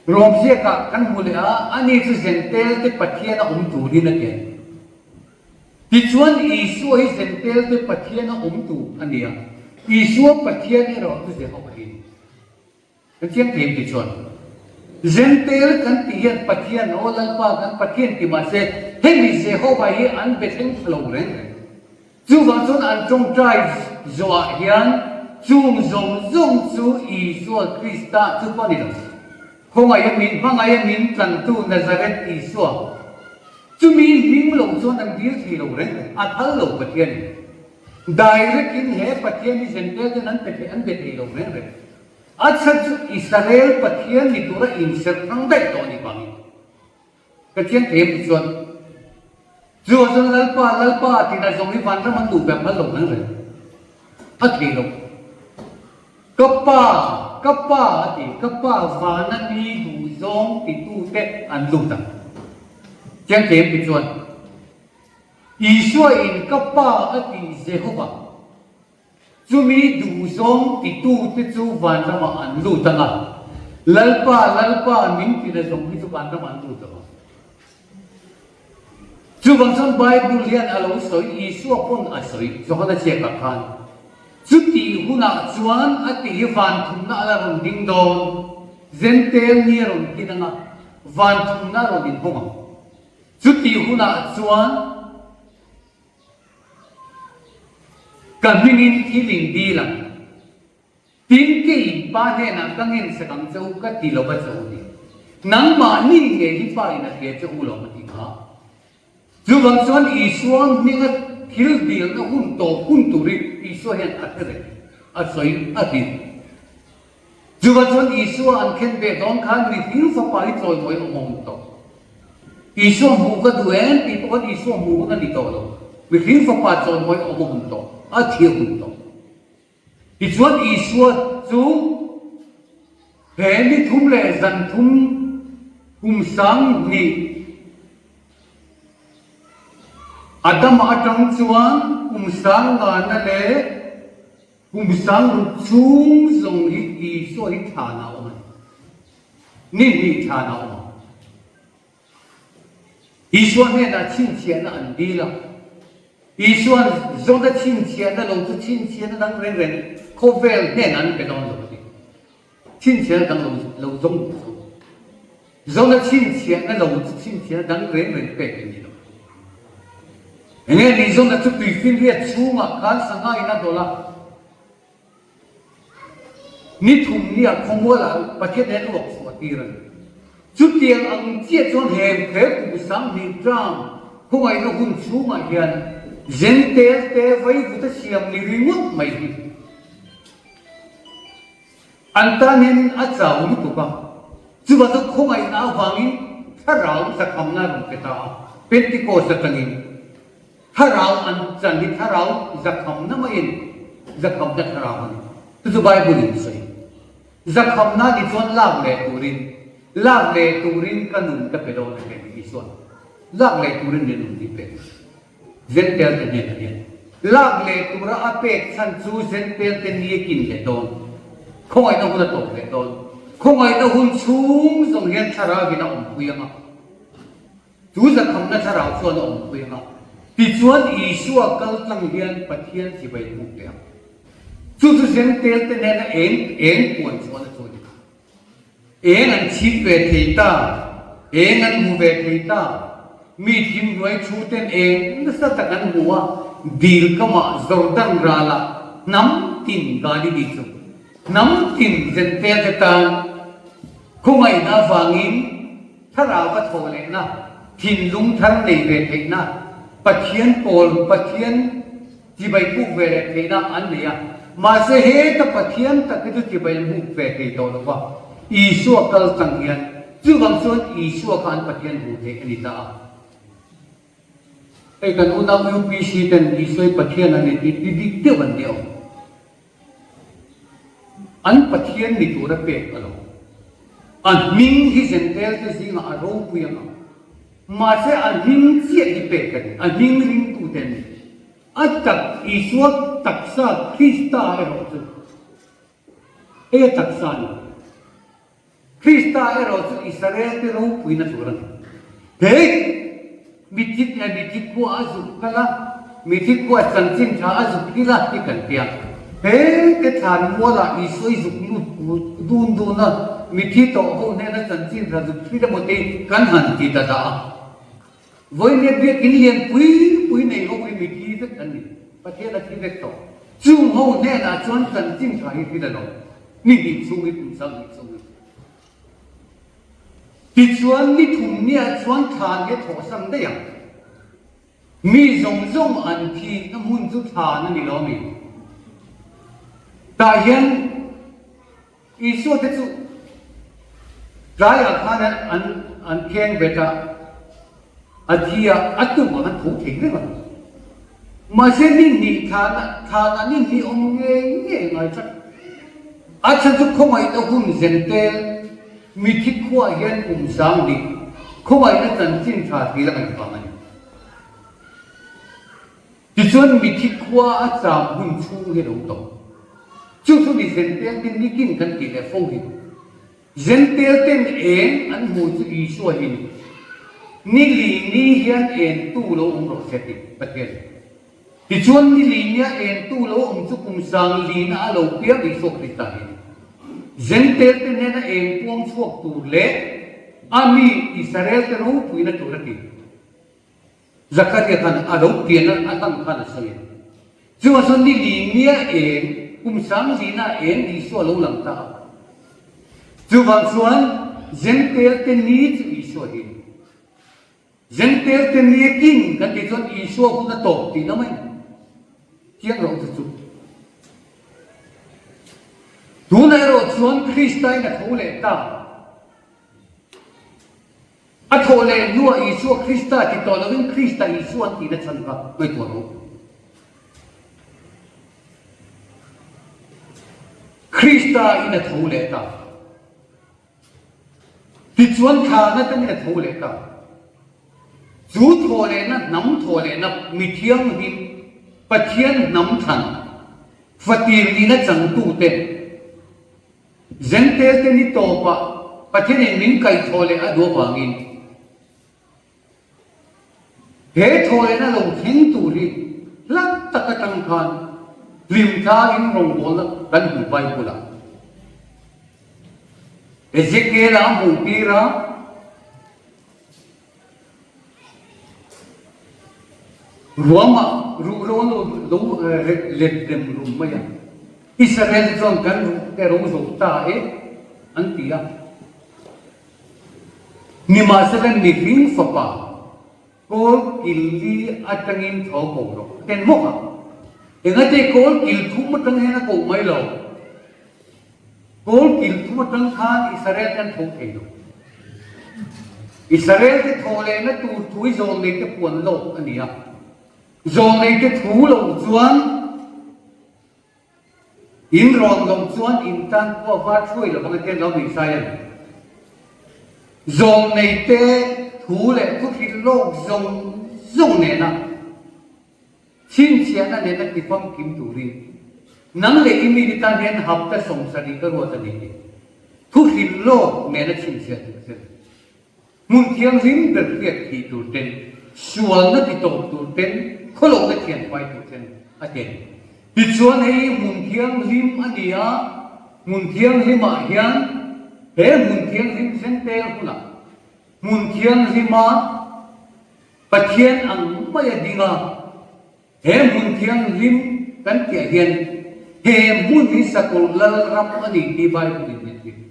Rom ziakah kan hmu leh a, ani chu Zentel te Pathian a awm turin a ti a ni. Tichuan Isua hi Zentel te Pathian a awm tur a ni a, Isua Pathian erawh chu Jehovah hi a ni. Kan chiang thei ti chuan Zentel kan tih hian Pathian, aw Lalpa kan Pathian ti mah se hemi Jehovah hi an be thleng thla lo reng reng. Chuvang chuan an tawngtai zawhah hian chung zawng zawng chu Isua Krista chu pawh a ni lo. Khawngaih a min hmangaih a min tlantu Nazareth Isua chumi hming lo chuan an dil thei lo reng reng, a phal lo Pathian in. Direct in he Pathian hi Zentel ten an pe thei an be thei lo reng reng. A chhan chu Israel Pathian ni tura inserh hrang daih tawh ni vangin ka chiang thei em ti chuan chu ah chuan Lalpa Lalpa tina zawng hi vanram an duh ber phal lo reng reng a thei lo. Ka pa ka pa a ti ka pa vana mi duh zawng titute an lut ang. Chiang thei em ti chuan Isua in ka Pa a ti Jehovah, chumi duhzawng titute chu vanramah an lut ang a, Lalpa, Lalpa min tina zawng hi chu vanramah an lut ang. Chuvang chuan Bible hian a lo sawi, Isua pawn a sawi, Johana ziakah khan, chutih hunah chuan a ti hi van thumna a la rawn ding dawn, Zentel ni a rawn kin ang a, van thumna a rawn inhawng ang. Chutih hunah chuan ka hmingin thil in dil ang. Tin, kei Pa hnenah ka ngensak ang che u ka ti lo va che u ni. Nangmahni ngei hi Pa in a hria che u lo a ti kha. Chuvang chuan Isua hminga thil dilna hun tawp hun turin Isua hian a hre reng, a sawi a hrilh. Chuvah chuan Isua an khen ve dawn khan mihring fapa hi chawimawi awm a awm tawh. Isua hmuh ka duh em tih pawh khan Isua hmuh hun a ni tawh lo. Mihring fapa chawimawi awm a hun tawh, a thi a hun tawh. Tichuan Isua chu he ni thum leh zan thum kum 2000 Adama atang chuan kum sangngana leh Kum 6000 chhung zawng hi Isua hi thlan a awm a ni. Ni hnih thlan a awm a. Isua hnenah chhinchhiahna an dil a. Isua'n Jona chhinchhiahna lo chu chhinchhiahna dang reng reng khawvel hnenah an pe dawn lo a ti. Chhinchhiahna dang lo lo zawng duh chu Jona chhinchhiahna lo chu chhinchhiahna dang reng reng pek a ni lo. Enge ni Jona chu tuifinriat chhungah khan sangha in a dawlh a, ni thum nia khawmualah Pathian hian a uak chhuah tir a ni. Chutiang ang chiah chuan he he kum 2000 term khawngaihna hun chhungah hian Zentel te vaivuta siam ni ringawt mai hi An tan hianin a chau lutuk a. Chuvang chuan khawngaihna avangin thlarau zakhamna a rawn pe ta a, Pentecost atangin thlarau an chan hi thlarau zakhamna maiin zakhamna thlarau a ni. Chu chu Bible in sawi. Zakhamna ni chuan lak leh turin, lak leh turin ka nun ka pe dawn a ti a ni Isua'n. Lak leh turin ni nun hi pe. Zentel te hnenah hian lak leh tura a pek chhan chu Zentel te ni a kin leh dawn, khawngaihna hun a tawp leh dawn, khawngaihna hun chhung zawng hian thlarauin a awmpui ang a, chu zakhamna thlarau chuan a awmpui ang a, tichuan Isua kal tlang hian Pathian chibai buk leh ang. Chu chu Zentel te hnena eng eng puan chuan a chu a ni. Eng an chhit ve thei ta, eng an hmu ve thei ta. Mi thim hnuai thu ten eng nasa tak an hmu a, dil kamah Jordan ralah hnam tin Galili chu hnam tin Jentail te tan khawngaihna avangin thlarau a thawh lehna, thinlung thar nei ve theihna, Pathian pawl Pathian Chibai buk ve leh theihna an nei a, mahse heta Pathian tak hi chu chibai an buk ve thei tawh lo va, Isua kal chang hian chuvang chuan Isua kha an Pathian hmuh theih a ni ta a. Hei kan unau UPC ten Isua hi Pathian a ni tih ti dik deuh an ni awm. An Pathian ni tura pek a lo. A hming hi Jentail te zingah a ropui ang a, mahse a hming chiah hi pek a ni, a hming ringtute an ni. A tak Isua taksa Krista erawh chu hei a taksa a ni. Krista erawh chu Israel te ropuina tur a ni. Hei mithi eh mithi khua a zuk kal a, mithi khua chanchin tha a zuk hil a ti kan tia. He te thlan mualah Isua i zuk lut dun dun a, mithi tawh ho hnena chanchin tha zuk hil emaw te kan han ti ta dah a. Vawinia biakin lian pui pui nei ho hi mithi vek an ni. Pathian a thi vek tawh. Chung ho hnenah chuan chanchin tha hi hrilh a lo. Ni hnih chhung hi kum sang hnih chhung hi. Tichuan ni thum niah chuan thlan hi a thawhsan daih ang. Mi zawng zawng an thihna hmun chu thlan a ni lo mi. Tah hian Isua te chu tlaiah khan an an kheng bet a, a thi a, a tumah an tho thei reng a. Mahse ni hnih thlan thlanah ni hnih awm ngei ngei ngai tlat. A chhan chu khawngaihna hun zentel mithi khuaah hian kum 10,000 khawngaihna chanchin tha thil a ngaih vang a ni. Tichuan mithi khua a cham hun chhung hi a lo tawp. Chu chu ni Zentel ten nikin kan tih leh fo hi. Zentel ten eng an hmuh chu Isua hi ni. Ni li ni hian en tu lo awm rawh se ti Pathian. Tichuan ni li nia en tu lo awm chu kum sang lina a lo piang Isua Krista hi ni. Zentel te hnena eng puang chhuak tur leh a mi Israel te ropuina tur a ti. Zakaria khan a lo pian a, a hlang khan a sawi a. Chuvang chuan ni li nia eng, kum sang lina eng Isua a lo lang ta a. Chuvang chuan Jentail te ni chu Isua hi a ni. Jentail te ni a king kan tih chuan Isua hun a tawp tihna mai. Chiang rawh chu chu. Tunah erawh chuan Krista in a tho leh ta. A thawh leh hnuah Isua Krista ti tawh lovin Krista Isua an tihna chhan kha ngaihtuah rawh. Krista in a tho leh ta. Tichuan thlahna tangin a tho leh ta. Chu thawh lehna hnam thawh lehna mi thianghlim Pathian hnam thlan fatir nihna changtute Zentel te ni tawpah Pathianin min kaihthawh leh a duh avangin he thawhlehna lo thleng tur hi hla tak atang khan hlimthlain rawngbawlna kan hmu Bible-ah. Ezekiel-a a hmuh tir a. Ruamah ruhro an lo let rem rum mai a, Israel te chuan kan ruh te ro zo ta e an ti a. Nimahsela mihring fapa kawl kil li atangin tho ko rawh a ken bawk a, engate kawl kil thum atang hian a koh mai lo. Kawl kil thum atang khan Israel te an tho thei lo. Israel te thaw lehna tur thu hi zawlnei te puan lawk a ni a. Zawlnei te thu lo chuan in rawn lo chuan in tan khua var hruai lo vang a tia lo ni sai a ni. Zawlnei te thu leh thu hrilh lawk zawng zawng nena Chhinchhiahna nena ti famkim turin nang leh i mite tan hian hapta 70 ka ruat a ni tih thu hrilh lawk nena chhinchhiah tur ten, hmun thianghlim ber hriat thih tur ten, sualna ti tawp tur ten, khawlohna thianfai tur ten a ti a ni. Tichuan hei hmun thianghlim a ni a, hmun thianghlimah hian he hmun thianghlim Zentail hunah hmun thianghlima Pathian ang mai a ding a, he hmun thianghlim kan tihah hian he hmun hi Sakawlh Lal ram a ni tih Bible in min hrilh.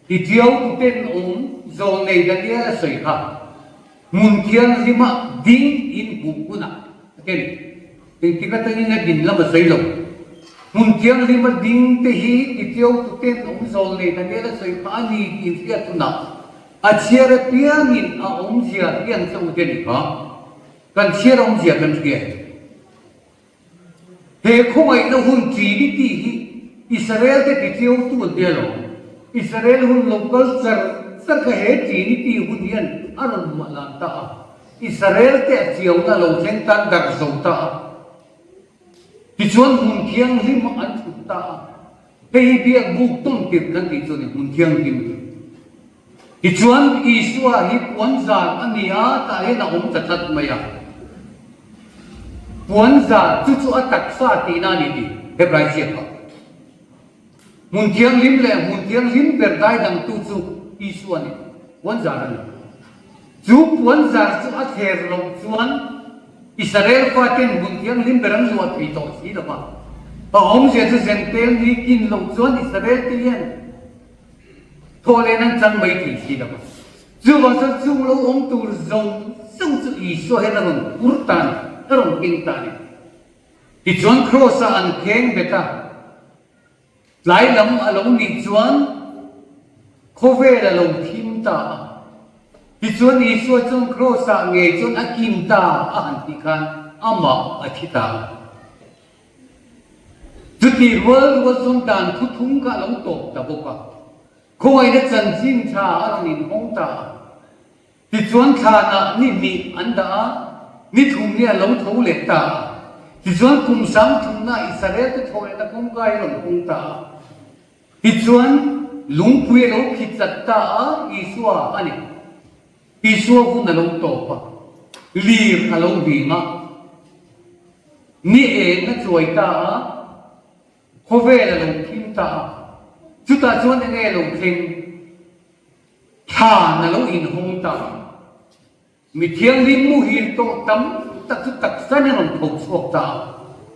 Titiau tuten awm Zawlnei Daniel a sawi kha, hmun thianghlima ding in hmuh hunah a ti a ni. Engtik atangin a din lam a sawi lo. Hmun thianghlima ding te hi titiau tuten awm Zawlnei Daniel a sawi kha a ni tih in hriat hunah A chhiar apiangin a awmzia hian che u te ni kha kan chhiar awmzia kan hria. He khawngaihna hun Trinity hi Israel te tichiau tu an tia lo. Israel hun lo kal char char kha he Trinity hun hian a rawn luah lan ta a. Israel te a chiauna lo thleng tan darh zo ta a. Tichuan hmun thianghlim an chhut ta a. Hei hi biak buk tawn tirh kan tih chu a ni, hmun thianghlim chu. Tichuan, Isua hi puanzar a ni a, tah hian a awm ta tlat mai a. Puanzar chu chu a taksa tihna a ni tih Hebrai ziak ah. Hmun thianghlim leh hmun thianghlim ber daidangtu chu Isua a ni, puanzar a ni. Chu puanzar chu a thler loh chuan Israel faten hmun thianghlim ber an luah thei tawh si lo va. A awmzia chu Zentail ni kin loh chuan Israel te hian thawhlen an chang mai thei si lo va. Chuvang chuan chung lo awm tur zawng zawng chu Isua hian a rawn phur ta a ni, a rawn keng ta a ni. Tichuan Kraws-ah an kheng bet a. Tlai lam a lo nih chuan khawvel a lo thim ta a. Tichuan Isua chuan Kraws-ah ngei chuan a kin ta a han tih khan amah a thi ta a. Chutih rual rual chuan dan thuthung kha a lo tawp ta bawk a. Khawngaihna chanchin tha a rawn inhawng ta a. Tichuan thlanah ni hnih an dah a, ni thum ni a lo tho leh ta a. Tichuan kum sang thumna Israel te thaw lehna kawngka hi a rawn hawng ta a. Tichuan lungpui a lo khi chat ta a, Isua a ni. Isua hun a lo tawp a, lir a lo hlim a, ni eng a chuai ta a, khawvel a lo thim ta a. Chutah chuan enge lo thleng? Thlan a lo inhawng ta. Mi thianghlim muhil tawh tam tak chu taksa in a rawn tho chhuak ta a,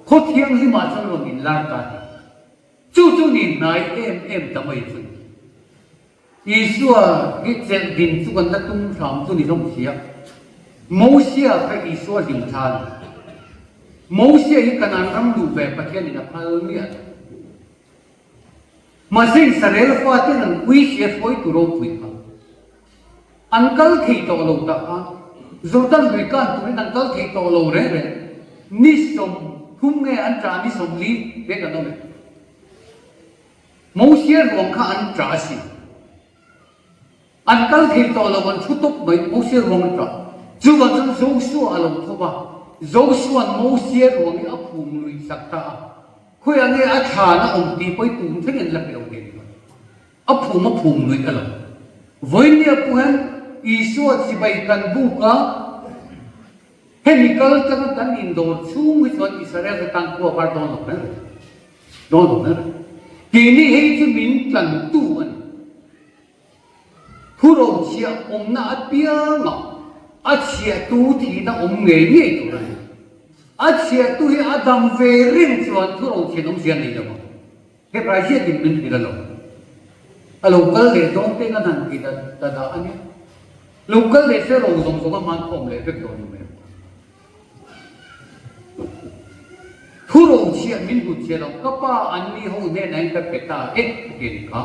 khaw thianghlimah chuan a rawn inlar ta a ni. Chu chu ni hnai em em ta mai chu ni. Isua hi chelh din chu kan la tum hram chu ni hlawm si a. Mosia kha Isua hlim thla a ni. Mosia hi Kanaan ram luh ve Pathianin a phal miah lo. Mahse Israel faten an pui si a hruaitu ropui kha an kal thei tawh lo ta kha Jordan lui kan turin an kal thei tawh lo reng reng. Ni 30 nge an ṭah ni 40 ve kan awm e. Mosia ruang kha an ṭah a si. An kal thei tawh lo an thu tawp mai Mosia ruang an ṭah. Chuvang chuan Joshua a lo thawp a, Joshua'n Mosia ruang hi a phum lui sak ta a. Khawiah nge a thlan a awm tih pawh i tum thleng in la pe lo thei ni mai. A phum a phum luih a lo. Vawinia pawh hian Isua chibai kan buk a, hemi kal tanga kan indawr chhung hi chuan Israel te tan khua var dawn lo reng reng. Dawn lo reng reng. Keini hei chu min tlantu a ni. Thurochhiah awmna apiangah a chhiahtu thihna awm ngei ngei tur a ni. A chhiahtu hi a dam ve reng chuan thurochhiah awmzia nei lo ang. Hebrai ziakin min hrilh a lo. A lo kal leh dawn te nan han ti ta dah a nia. Lo kal leh se ro zawng zawng a hmankhawm leh vek dawn ni mai ang. Thu rochhiah min hnutchhiah lo, ka pa an ni ho hnenah hian ka pe ta e a ti a ni kha.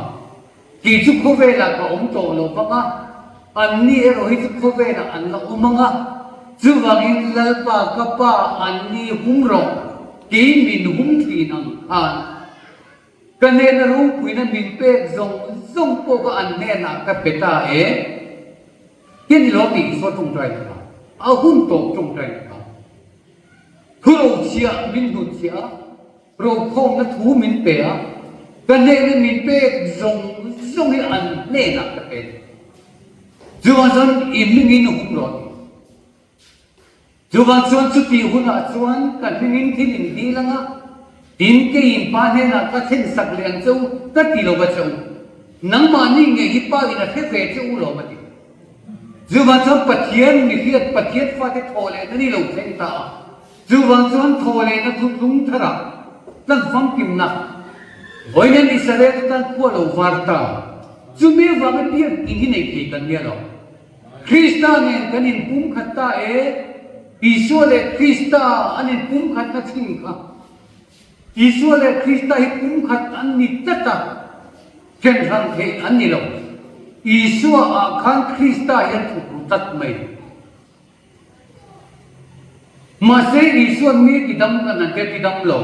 Kei chu khawvelah ka awm tawh lo vang a, an ni erawh hi chu khawvelah an la awm ang a, chuvangin Lalpa ka pa an ni hum rawh, kei min hum thin ang khan ka hnena ropuina min pek zawng zawng pawh kha an hnenah ka pe ta e. Ti ni lo tih Isua tawngtai na kha, a hun tawp tawngtai na kha. Thu rochhiah min hnutchhiah a, rokhawmna thu min pe a, ka hnehna min pek zawng zawng hi an hnenah ka pe a ni. Chuvang chuan i hmingin hum rawh a ti. Chuvang chuan chutih hunah chuan ka hmingin thil in dil ang a, tin keiin Pa hnenah ka thlen sak leh ang che u, ka ti lo va che u. Nangmahni ngei hi Pa in a hre ve che u lawm a ti. Chuvang chuan Pathian mihriat Pathian fate thaw lehna ni lo thleng ta a. Chuvang chuan thaw lehna thutlung tharah tlan famkimna vawiin Israel te tan khua lo var ta. Chumi avanga biak in hi nei thei kan nia lo. Krista nen kan inpumkhat ta e, Isua leh Krista an inpumkhatna thin kha. Isua leh Krista hi pumkhat an ni tlat a, ṭhenhrang theih an ni lo. Isua ah khan Krista hi an thuk ru tlat mai. Mahse Isua'n mi tidam kan han tia tidam lo,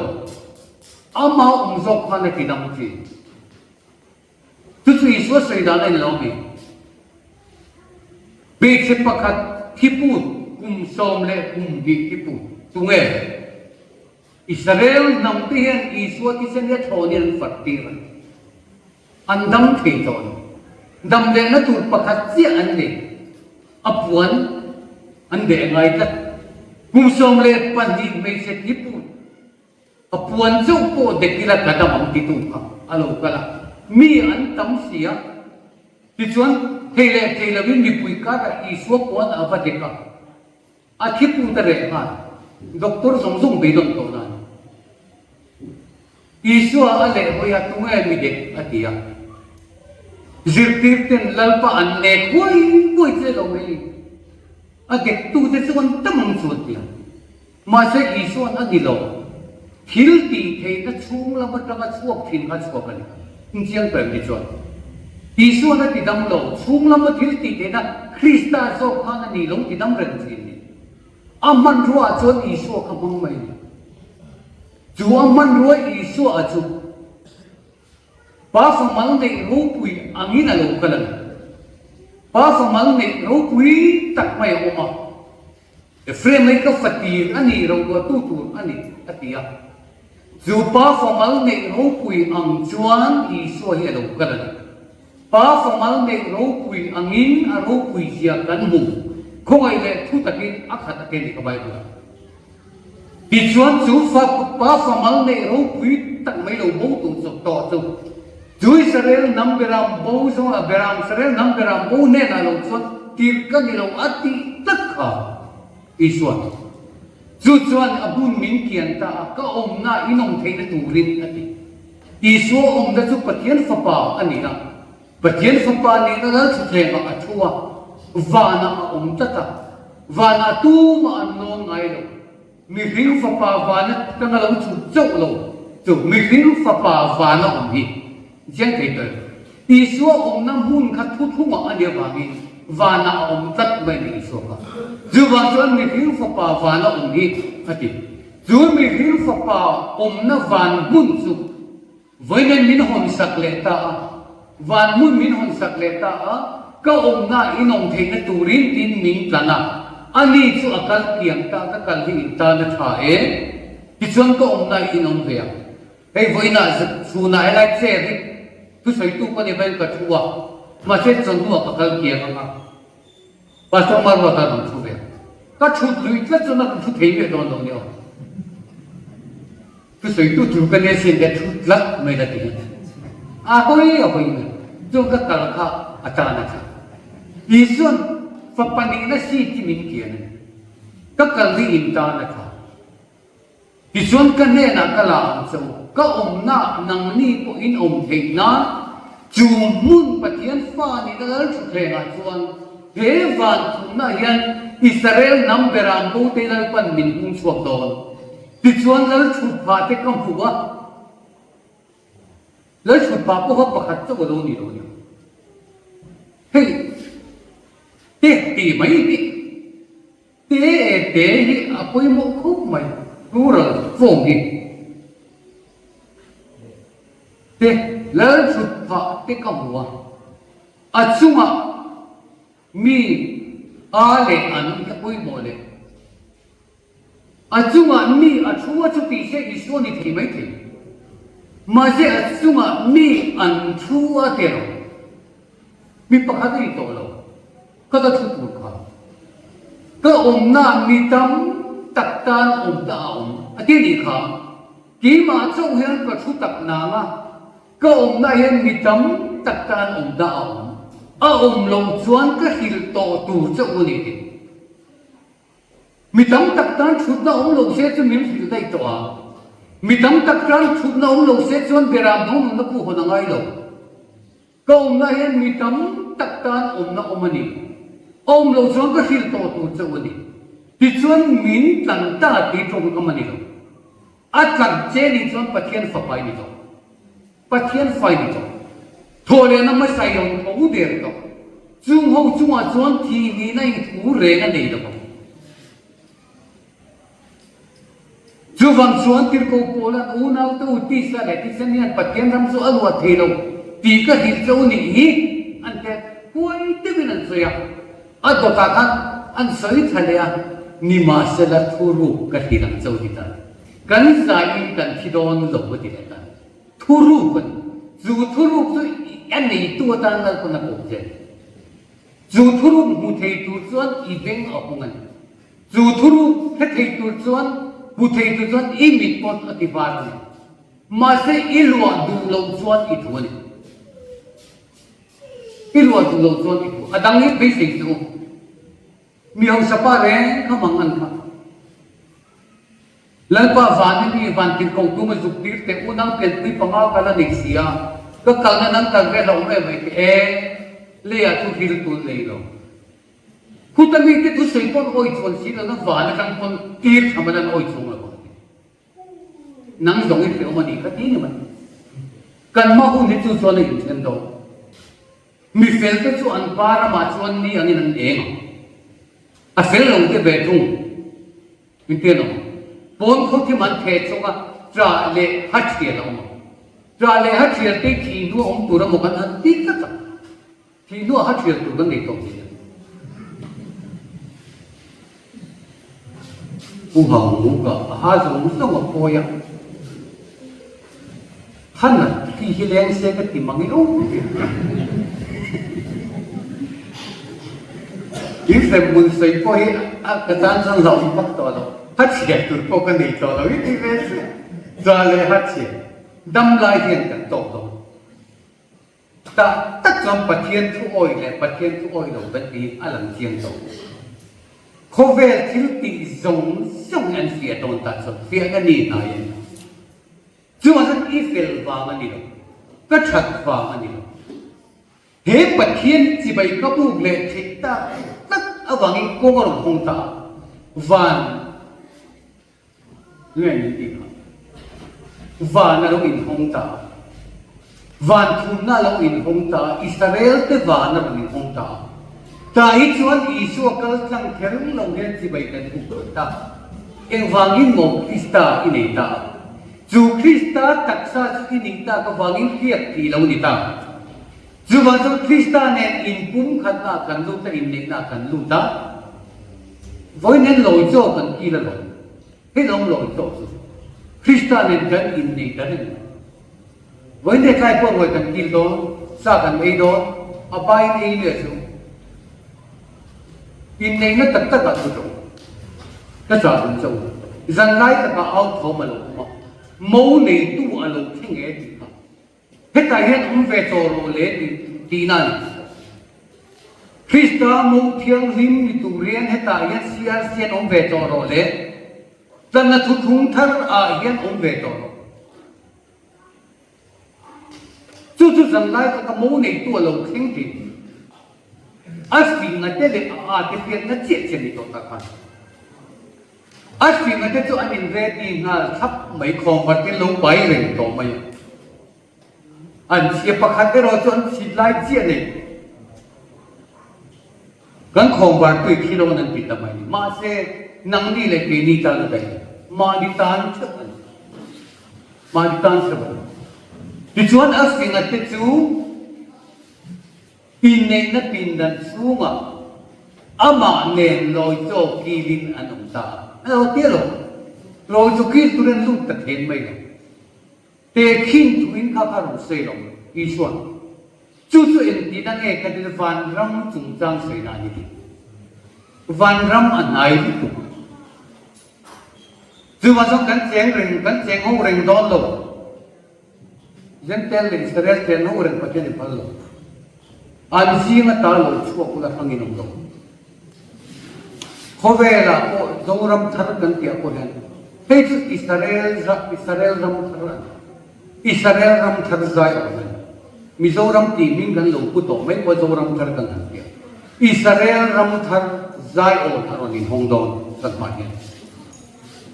amah awm zawk khan a tidam ṭhin. Chu chu Isua sawi dan a ni lo mi? Hmeichhe pakhat thiput kum 12 thiput tunge? Israel hnamte hian Isua thisen hi a thlawnin an fat tir a, an dam thei tawh lo. Dam lehna tur pakhat chiah an nei, a puan an beh ngai tlat. Kum 12 hmeichhe thiput, a puan chauh pawh dek ila ka dam ang titu kha a lo kal a, mi an tam si a. Tichuan, thei leh thei lovin mipui karah Isua puan a va dek a. A thi put a reh nghal. Doctor zawng zawng beidawn tawh nan. Isua a leh hawi a, tunge mi dek a ti a. Zirtir ten Lalpa an nek huai huai che lo mai. A dek tu te chu an tam ang chu an ti a. Mahse Isua'n a ni lo. Thil tih theihna chhung lam atanga chhuak thin kha chhuak a ni. Inchiang tawh em ni chuan? Isua'n a ti dam lo, chhung lama thil tih theihna Krista zawk khan a ni lo ti dam reng thin ni. A hmanrua ah chuan Isua kha hmang mai a ni. Chu a hmanrua Isua ah chu Pa famal neih ropui angin a lo kal a ni. Pa famal neih ropui tak mai a awm a. Ephraim hi ka fatir a nih rotuahtu tur a ni, a ti a. Chu pa famal neih ropui ang chuan Isua hi a lo kal a ni. Pa famal neih ropui angin a ropui zia kan hmu, khawngaih leh thu takin a khat a te ni ka Bible-ah. Tichuan chu fa pa famal neih ropui tak mai lo bo tur chawp tawh chu, chu Israel hnam beram bo zawngah beram Israel hnam beram bo hnenah lo chuan tirh ka ni lo a tih tlat kha Isua chu. Chu chuan a hmun min kian ta a, ka awmna inawm theihna turin a ti. Isua awmna chu Pathian Fapa a ni a, Pathian Fapa nihna lalthutthlengah a thu a, vanah a awm tlat a, vanah tumah an lawn ngai lo. Mihring Fapa vana tanga lo chhuk chauh lo chu mihring Fapa vana awm hi chiang thei tawh em? Isua awmna hmun kha thuthlungah a nih avangin vanah a awm tlat mai a ni Isua kha. Chuvang chuan mihring Fapa vana awm hi a ti. Chu mihring Fapa awmna van hmun chu Vawiin min hawn sak leh ta a, van hmun min hawn sak leh ta a, ka awmna in awm theihna turin tin min tlan a, ani chu a kal kiang ta, ka kal hi in tan a tha e, tichuan ka awmna in awm ve ang. Hei vawiinah chhunah helai chair hi thusawitu ka ni hmel ka thu a, mahse chawhnuah ka kal kiang ang a, Pastor Maruata rawn thu ve ang. Ka thut luih tlat chuan a rawn thu thei miah dawn lo nia aw. Thusawitu tur ka nia sin te thu tlat mai la ti hi a hawi a hawi mai chuan ka kal kha a tan a tha. Isuan fapa nihna seat hi min kian a ni. Ka kal hi in tan a tha. Tichuan ka hnenah ka la ang che u, ka awmna nangni pawh in awm theih nan chu hmun Pathian fa nihna lalthutthlengah chuan he van thumna hian Israel hnam beram bote Lalpan min hung chhuak dawn. Tichuan Lalchhutphah te ka hmu a, Lalchhutphah pawh kha pakhat chauh a lo ni lo a ni. Hei te tih mai hi te e te hi a pawimawh khawp mai, plural form hi. Te Lalchhutphah te ka hmu a, a chungah mi a leh an hi a pawimawh leh. A chungah mi a thu a chu tih se Isua ni thei mai thei. Mahse a chungah mi an thu a ti lo. Mi pakhat a ni tawh lo. Ka ta thu tur kha. Ka awmna mi tam tak tan awm ta a awm a ti nih kha. Keimah chauh hian ka thu tak nang a, ka awmna hian mi tam tak tan awm ta a awm. A awm loh chuan ka hrilh tawh tur chauh a ni ti. Mi tam tak tan thutna awm lo se chu min hrilh daih tawh a. Mi tam tak tan thutna awm lo se chuan beram dang nunna pawh hawn a ngai lo. Ka awmna hian mi tam tak tan awmna awm a ni. A awm lo chuan ka hrilh tawh tur chauh a ni. Tichuan min tlan ta tih tawngkam a ni lo. A tlan che nih chuan Pathian fapa i ni tawh. Pathian fai ni tawh. Thawhlehna hmasa i awm tho der tawh. Chung ho chungah chuan thih nihna in thu reng a nei lo ang. Chuvang chuan Tirhkoh Paula'n unaute u tisa leh thisen hian Pathian ram chu a luah thei lo tih ka hrilh che u nih hi an ti a, huai deuhin an sawi a. A dawtah khan an sawi tha leh a, nimahsela thuruk ka hrilh ang che u ti ta. Kan zaiin kan thi dawn lo a ti leh ta. Thuruk a ni. Chu thuruk chu a neitu atan Lalpawn a kawp zel. Chu thuruk hmu thei tur chuan i beng a hung a ni. Chu thuruk hre thei tur chuan, hmu thei tur chuan i mit pawn a ti var a ni. Mahse i luah duh loh chuan i thu a ni. I luah duh loh chuan i thu. A dang hi beisei suh u. Mi hausa pa reng kha mang an kha. Lalpa van hi mi van tirhkoh tum a zuk tir teh unau pianpui panga kal a nei si a, ka kalna nan kal ve hlauh em mai teh e, leiah chu hil tun nei lo. Khuta mite thusawi pawn awi chuan si lohna van atang pawn tir tham a lan awi chuang lo ang ti. Nang zawng i hreawm a nih kha ti ni mai. Kan hma hun hi chu chuan a inthen dawn. Mi fel te chu an pa ramah chuan ni angin an eng ang. A fel lo te ve thung. Engtin awm ang? Pawn khawthim an theh chawk a, ṭah leh ha ṭhial a awm ang. Ṭah leh ha ṭhial te thih hnu a awm tur emaw kan han ti tlat a. Thih hnuah ha ṭhial tur kan nei tawh hle. Pu Hangmuka a ha zawng zawng a phawi a. Hana khi hi leng se ka ti mang e aw. In hremhmun sawi pawh hi a ka tan chuan hlauhawm vak tawh lo. Ha chhiat tur pawh ka nei tawh lo i ti ve se. Za leh ha chhiat dam lai hian kan tawk dawn. Tak tak chuan Pathian thu awi leh Pathian thu awi lo kan tih hi a lang chiang tawh. Khawvel thil tih zawng zawng hi an fiah dawn ta chuan fiahna ni hnai a ni. Chuvang chuan i fel vang a ni lo, ka that vang a ni lo. He Pathian chibai ka buk leh theih tak tak avangin kawng a rawn hawng ta a, van Nge min tih kha? Van a lo inhawng ta a, van thumna a lo inhawng ta a, Israel te van a rawn inhawng ta a. Tah hi chuan Isua kal tlang kher lo hian chibai kan hmu tawh ta. Engvangin maw Krista i nei ta a? Chu Krista taksa chu i nih tak avangin hriat thih lo ni ta. Chuvang chuan Krista nen inpumkhatna ah kan lut a, inneihna ah kan lut a, vawiin hian lawi chaw kan kil alawm. Hei lawm lawi chaw chu Krista nen kan inneih ta reng mai. Vawiin te tlai pawh ruai kan kil dawn, sa kan ei dawn, a pain ei leh chu inneihna tak tak ah chu tawng ka chah dun chauh a, zanlai takah au thawm a lo awm a, mo neitu a lo thleng e tih kha. Hetah hian awm ve tawh rawh le tih tihna a ni. Krista mo thianghlim ni tur hian hetah hian CRC an awm ve tawh rawh le. Tlanna thuthlung thar ah hian awm ve tawh rawh. Chu chu zanlai taka mo neitu a lo thleng thin. A fing a te leh a â te hriatna chiah chiah ni tawh tak khan. A hringa te chu an in ready nghal thlap mai, khawmvar te an lo pai reng tawh mai a. An chhia pakhat erawh chu an chhit lai chiah nei. Kan khawmvar tui khi lo an ti ta mai ni. Mahse, nangni leh keini tan a daih lo. Mahni tan theuh a ni. Mahni tan theuh a ni. Tichuan a hringa te chu Inneihna pindan chhungah amah nen lawi chaw kilin an awm ta a. A lo ti alo, lawi chaw kil tur an lut ta then mai lo. Tehkhin thuin kha kha rawn sawi lo Isua'n. Chu chu engtin a nge ka dil vanram chungchang sawina a ni tih. Vanram a hnai lutuk. Chuvang chuan kan cheng reng, kan cheng ho reng dawn lo. Zentel leh Israel te an ho reng Pathian in phal lo. An zing ata lo chhuak ula hrang in awm lo. Khawvelah pawh Zoram thar kan tih ah pawh hian hei chu Israel Israel ram thar a ni. Israel ram thar zai awm a ni. Mizoram tih hming kan lo pu tawh mai pawh Zoram thar kan han ti a. Israel ram thar zai awn a rawn inhawng dawn kan hmah hian.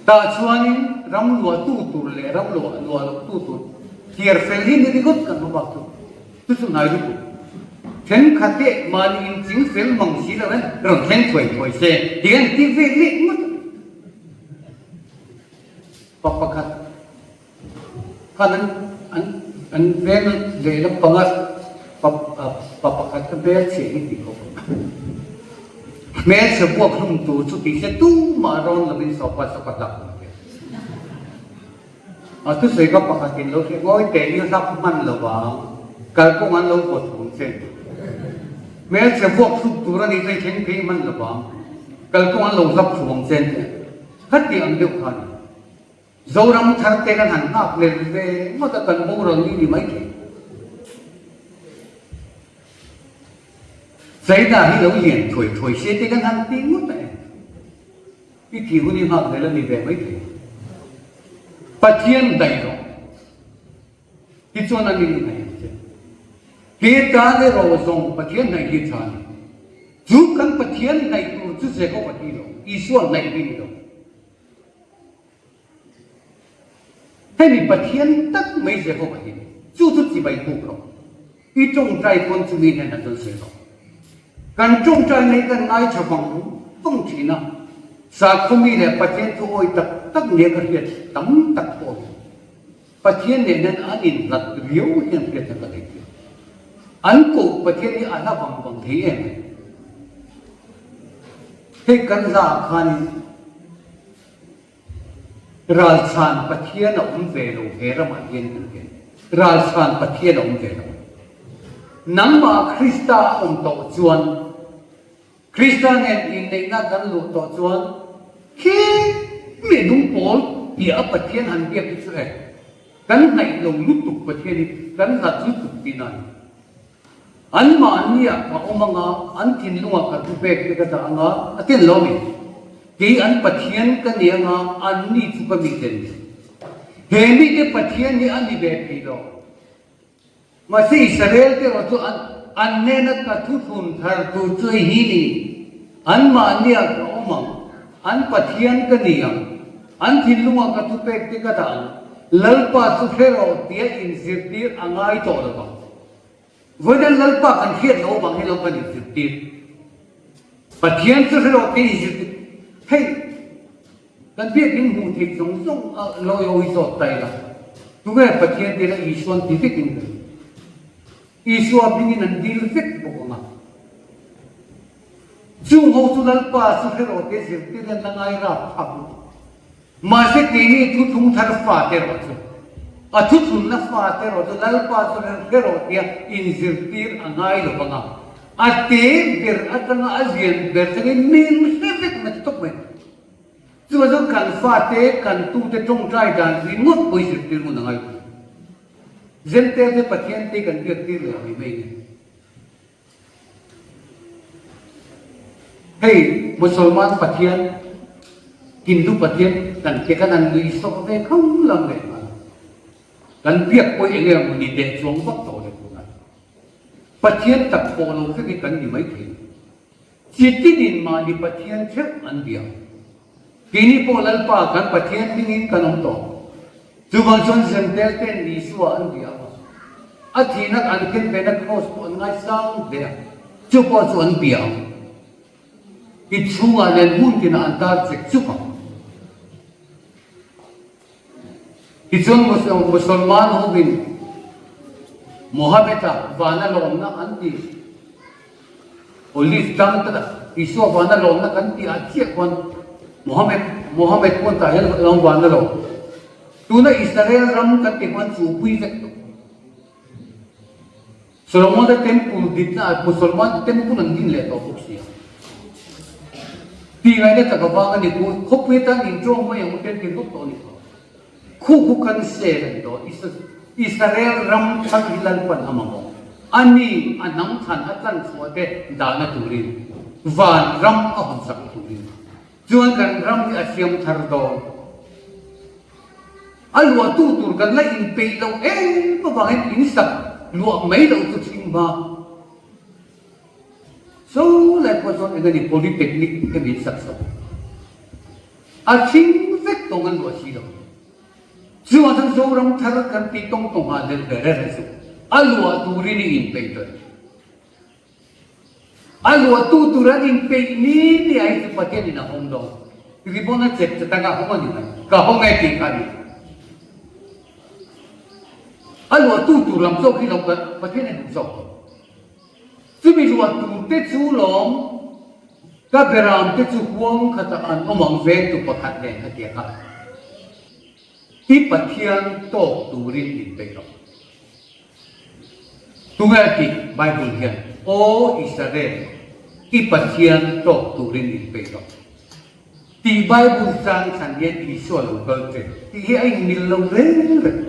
Tah chuanin ram luahtu tur leh ram luah luah lohtu tur thiar fel hi ni ringawt kan hma bak chu chu chu ngai lutuk. Thenkhat te mahni inching fel mang si lo hian rawn thleng thuai thuai se ti hian ti ve leh ngawt a. Pa pakhat Khan an an an veng lehlam panga pa pa pakhat kha hmelchhe hi ti khawp ang. Hmelchhe buak hlum tur chu ti se tumah rawn lovin sawpa sawpa hlak ang che. A thusawi kha pakhatin lo hre ngawi teh i hlak hman lo vang, kalkawng an lo vawt vung che. Hmelchhe buak hlum tur a nih chu i thleng phei hman lo vang, kalkawng an lo hlap vung che an ti a. Khati ang deuh kha a ni. Zoram thar te kan han nghak lel ve ngawt a, kan boral ni ni mai thei. China hi lo lian thuai thuai se te kan han ti ngawt a em? I thi hun i nghak lel a ni ve mai thei. Pathian daih rawh. Tichuan an in hnaih ang che. Ke tan erawh zawng Pathian hnaih hi tha a ni. Chu kan Pathian hnaih tur chu Jehova hi lo, Isua hnaih hi ni lo. Hemi Pathian tak mai Jehova hi chu chu chibai buk rawh. I tawngtai pawn chumi hnenah chuan sawi rawh. Kan tawngtai nei kan ngaithla vang vang thin a, sakhaw mi leh Pathian thu awi tak tak nia ka hriat tam tak pawh hi Pathian nen hian an inhlat riau hian hriatna ka nei thin. An koh Pathian hi a hla vang vang thei em a ni. Hei kan hla ah khanin Ralchhan Pathian a awm ve lo he ramah hian kan ti a ni. Ralchhan Pathian a awm ve lo. Nangmah Krista a awm tawh chuan Krista nen inneihna kan luh tawh chuan khi mi nung pawl piah a Pathian han biak hi chu e, kan hnaih lo lutuk Pathian hi kan hlat lutuk tihna a ni. Anmahniah ka awm anga, an thinlungah ka thu pek te ka dah anga, a tel lo mi. Kei an Pathian ka ni anga, anni chu ka mite an ni. He mite Pathian hi a ni ve thei lo. Mahse Israel te erawh chu an an hnena ka thuthlun thar tur chu hei hi ni, anmahniah ka awm ang, an Pathian ka ni ang, an thinlungah ka thupek te ka dah ang, Lalpa chu hre rawh tia inzirtir a ngai tawh lo vang. Vawiin Lalpa kan hriat loh avang hi lo kan inzirtir. Pathian chu hre rawh tia inzirtir. Hei, Kan biakinn hmuh theih zawng zawng a lawi awi zawt ta ila, tunge Pathian tila Isuan ti vekin ka ring. Isua hmingin an dil vek bawk ang a. Chung ho chu Lalpa chu hre rawh te zirtir an la ngai rap thlak lutuk. Mahse keini thuthlung thar fa te erawh chu, a thuthlunna fa te erawh chu Lalpa chu hre rawh tia inzirtir a ngai lo vang a. A te ber atanga a lian ber thlengin min hre vek mai tawp mai. Chuvang chuan kan fate, kan tute tawngtai dan ringawt pawh hi zirtir ngun a ngai thung. Zentel te Pathian te kan biak tir leh mai mai nge. Hei Musalman Pathian, Hindu Pathian kan te khan an nui sawh ve khang lam leh nghal. Kan biak pawh hi eng emaw ni teh chuang vak tawh leh tunah. Pathian tak pawh lo vek hi kan ni mai thei. Chi tinin mahni Pathian theuh an bia. Keini pawh Lalpa kan Pathian hmingin kan awm tawh. Chuvang chuan Zentel ten Isua an bia a, a thihna an khen vena kraws pawh an ngaisang hle a, chu pawh chu an bia ang. I chhungah nen hmun tinah an tar chek chuk ang. Tichuan Musalman hovin Mohammed-a vana lawmna an ti. Olive tlang te lah Isua vana lawmna kan tih ah chiah khuan Mohammed Mohammed pawn tah hian lo vana lawm. Tuna Israel ram kan tih khuan chuhpui vek tawh. Solomon-a temple dinna ah Musalman temple an din leh tawh bawk si a. Tih ngaihna tak avang a ni ku khawpui atan inṭawng mai ang u ten ti hlawk tawh a ni kha. Khu khu kan sel a ni tawh. Israel ram thar hi Lalpan a mamawh. A ni a hnam thlan a tlan chhuah te dahna turin van ram a hawn sak turin chuan kan ram hi a siam thar dawn. A luahtu tur kan la inpeih loh em avangin in sak luah mai loh chu thing hma. Zo lai pawh chuan eng a ni Polytechnic te min sak sak. A thing vek tawng an luah si lo. Chuvang chuan Zoram thar kan tih tawng tawng ah del ber reng chu a luah turin i inpeih tawh. A luahtu tur an inpeih ni ni a hi chu Pathian in a hawng dawn. Ribbon a chep chat anga hawng a ni mai. Ka hawng e tih kha a ni. A luahtu tur lam zawk hi lo Pathian a duh zawk tawh. Chumi luah tur te chu lawm ka beram te chu huang khatah an awm ang vengtu pakhat nen a ti a. I Pathian tawk turin inpeih rawh. Tunge a tih? Bible hian, Aw Israel, i Pathian tawk turin inpeih rawh. Tih Bible chang chhan hian Isua lo kal che tih hi a inmil lo reng reng.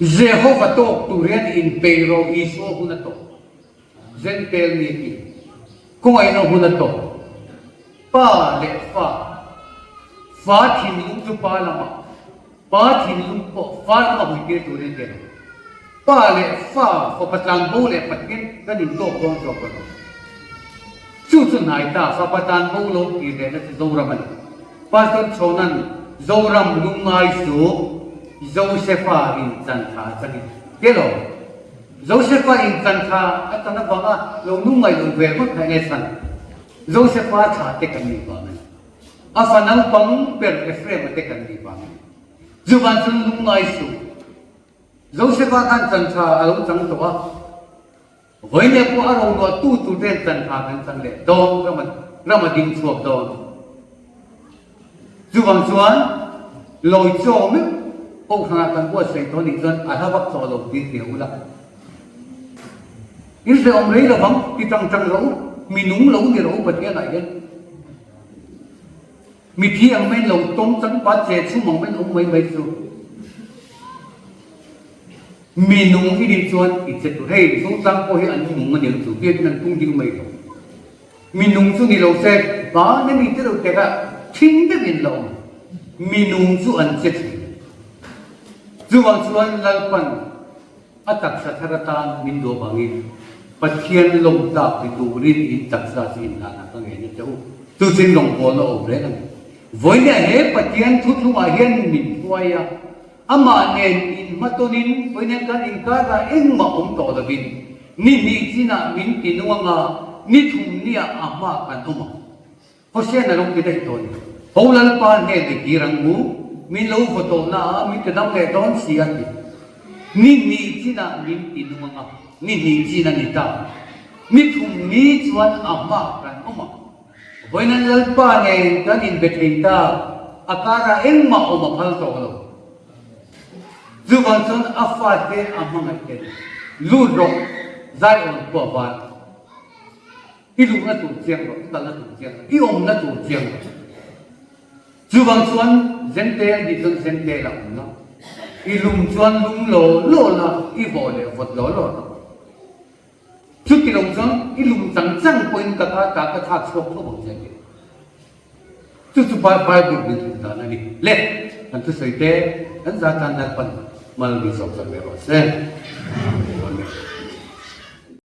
Jehova tawk tur hian inpeih rawh Isua hun a tawk. Zentel mi tih khawngaihna hun a tawk. Pa leh fa, fa thinlung chu pa lamah, pa thinlung pawh fa lama huitir turin ken ang. Pa leh fa, fapa tlanbo leh Pathian kan intawk dawn zawk a lo. Chu chu hnai ta, fapa tlanbo lo tir lehna chu Zoram a ni. Pastor Chhawna'n Zoram lungngai suh, Josefa in chan tha a changin. Hello. Josefa in chan tha a chan avanga lo lungngaih loh ve ngawt kha enge chhan? Josefa thla te kan nih vang a ni. A fa naupang ber Ephraim-a te kan nih vang a ni. Chuvan chuan lungngai suh. Josefa khan chan tha a lo chang tawh a. Vawinia pawh a ronuah tu tur ten chan tha kan chang leh dawn ram a ram a ding chhuak dawn. Chuvang chuan lawi chaw meuh kohhranah kan buatsaih tawh nih chuan a hla vak tawh lo tih hria ula. In hrehawm rei lovang ti tang tang rawh u, mi nung lo ni rawh u Pathianah hian. Mi thi ang maiin lo tawng chang pa che chhum ang maiin awm mai mai chu. Mi nung i nih chuan i che tur. Hei Zotlang pawh hi an nung a niang chu biakin an tung ding mai lo. Mi nung chu ni lo se, hma na mi te lo tek a, thing deuhin la awm. Mi nung chu an che thin. Chuvang chuan Lalpan a taksa thar atan min duh avangin Pathian lawm tlak ni turin in taksa chu in hlan ah ka ngen a che u. Chu chu in rawngbawlna awm reng a ni. Vawinia he Pathian thuthlungah hian min hruai a, Amah nen inhmatawnin vawiin kan inkarah engmah awm tawh lovin ni hnih chinah min ti nung anga ni thum niah a hma kan awm ang. Hosea na lo ti daih tawh a ni. Ho Lalpa hnen i kir ang u, min lo vaw tawh na a, min ti dam leh dawn si a ti. Ni hnih chinah min ti nung anga ni hnih chin a ni ta. Ni thum ni chuan a hma kan awm ang. Vawiin Lalpa nen kan inbe thei ta, a karah engmah awm a phal tawh lo. Chuvang chuan a fate a hmangaih te lut rawh, Zion khua van. I luhna tur chiang rawh, i kalna tur chiang rawh, i awmna tur chiang rawh. Chuvang chuan Zente a nih chuan Zente la awm la, i lum chuan lum law law la, i vawh leh vawt law law rawh. Chuti lo chuan i lum chang chang pawhin ka ta ta ka thlak chhuak tho ang che a ti. Chu chu Bible min hrilh dan a ni. Le, kan thusawi te kan za tan Lalpan mal min sawm sak ve rawh se.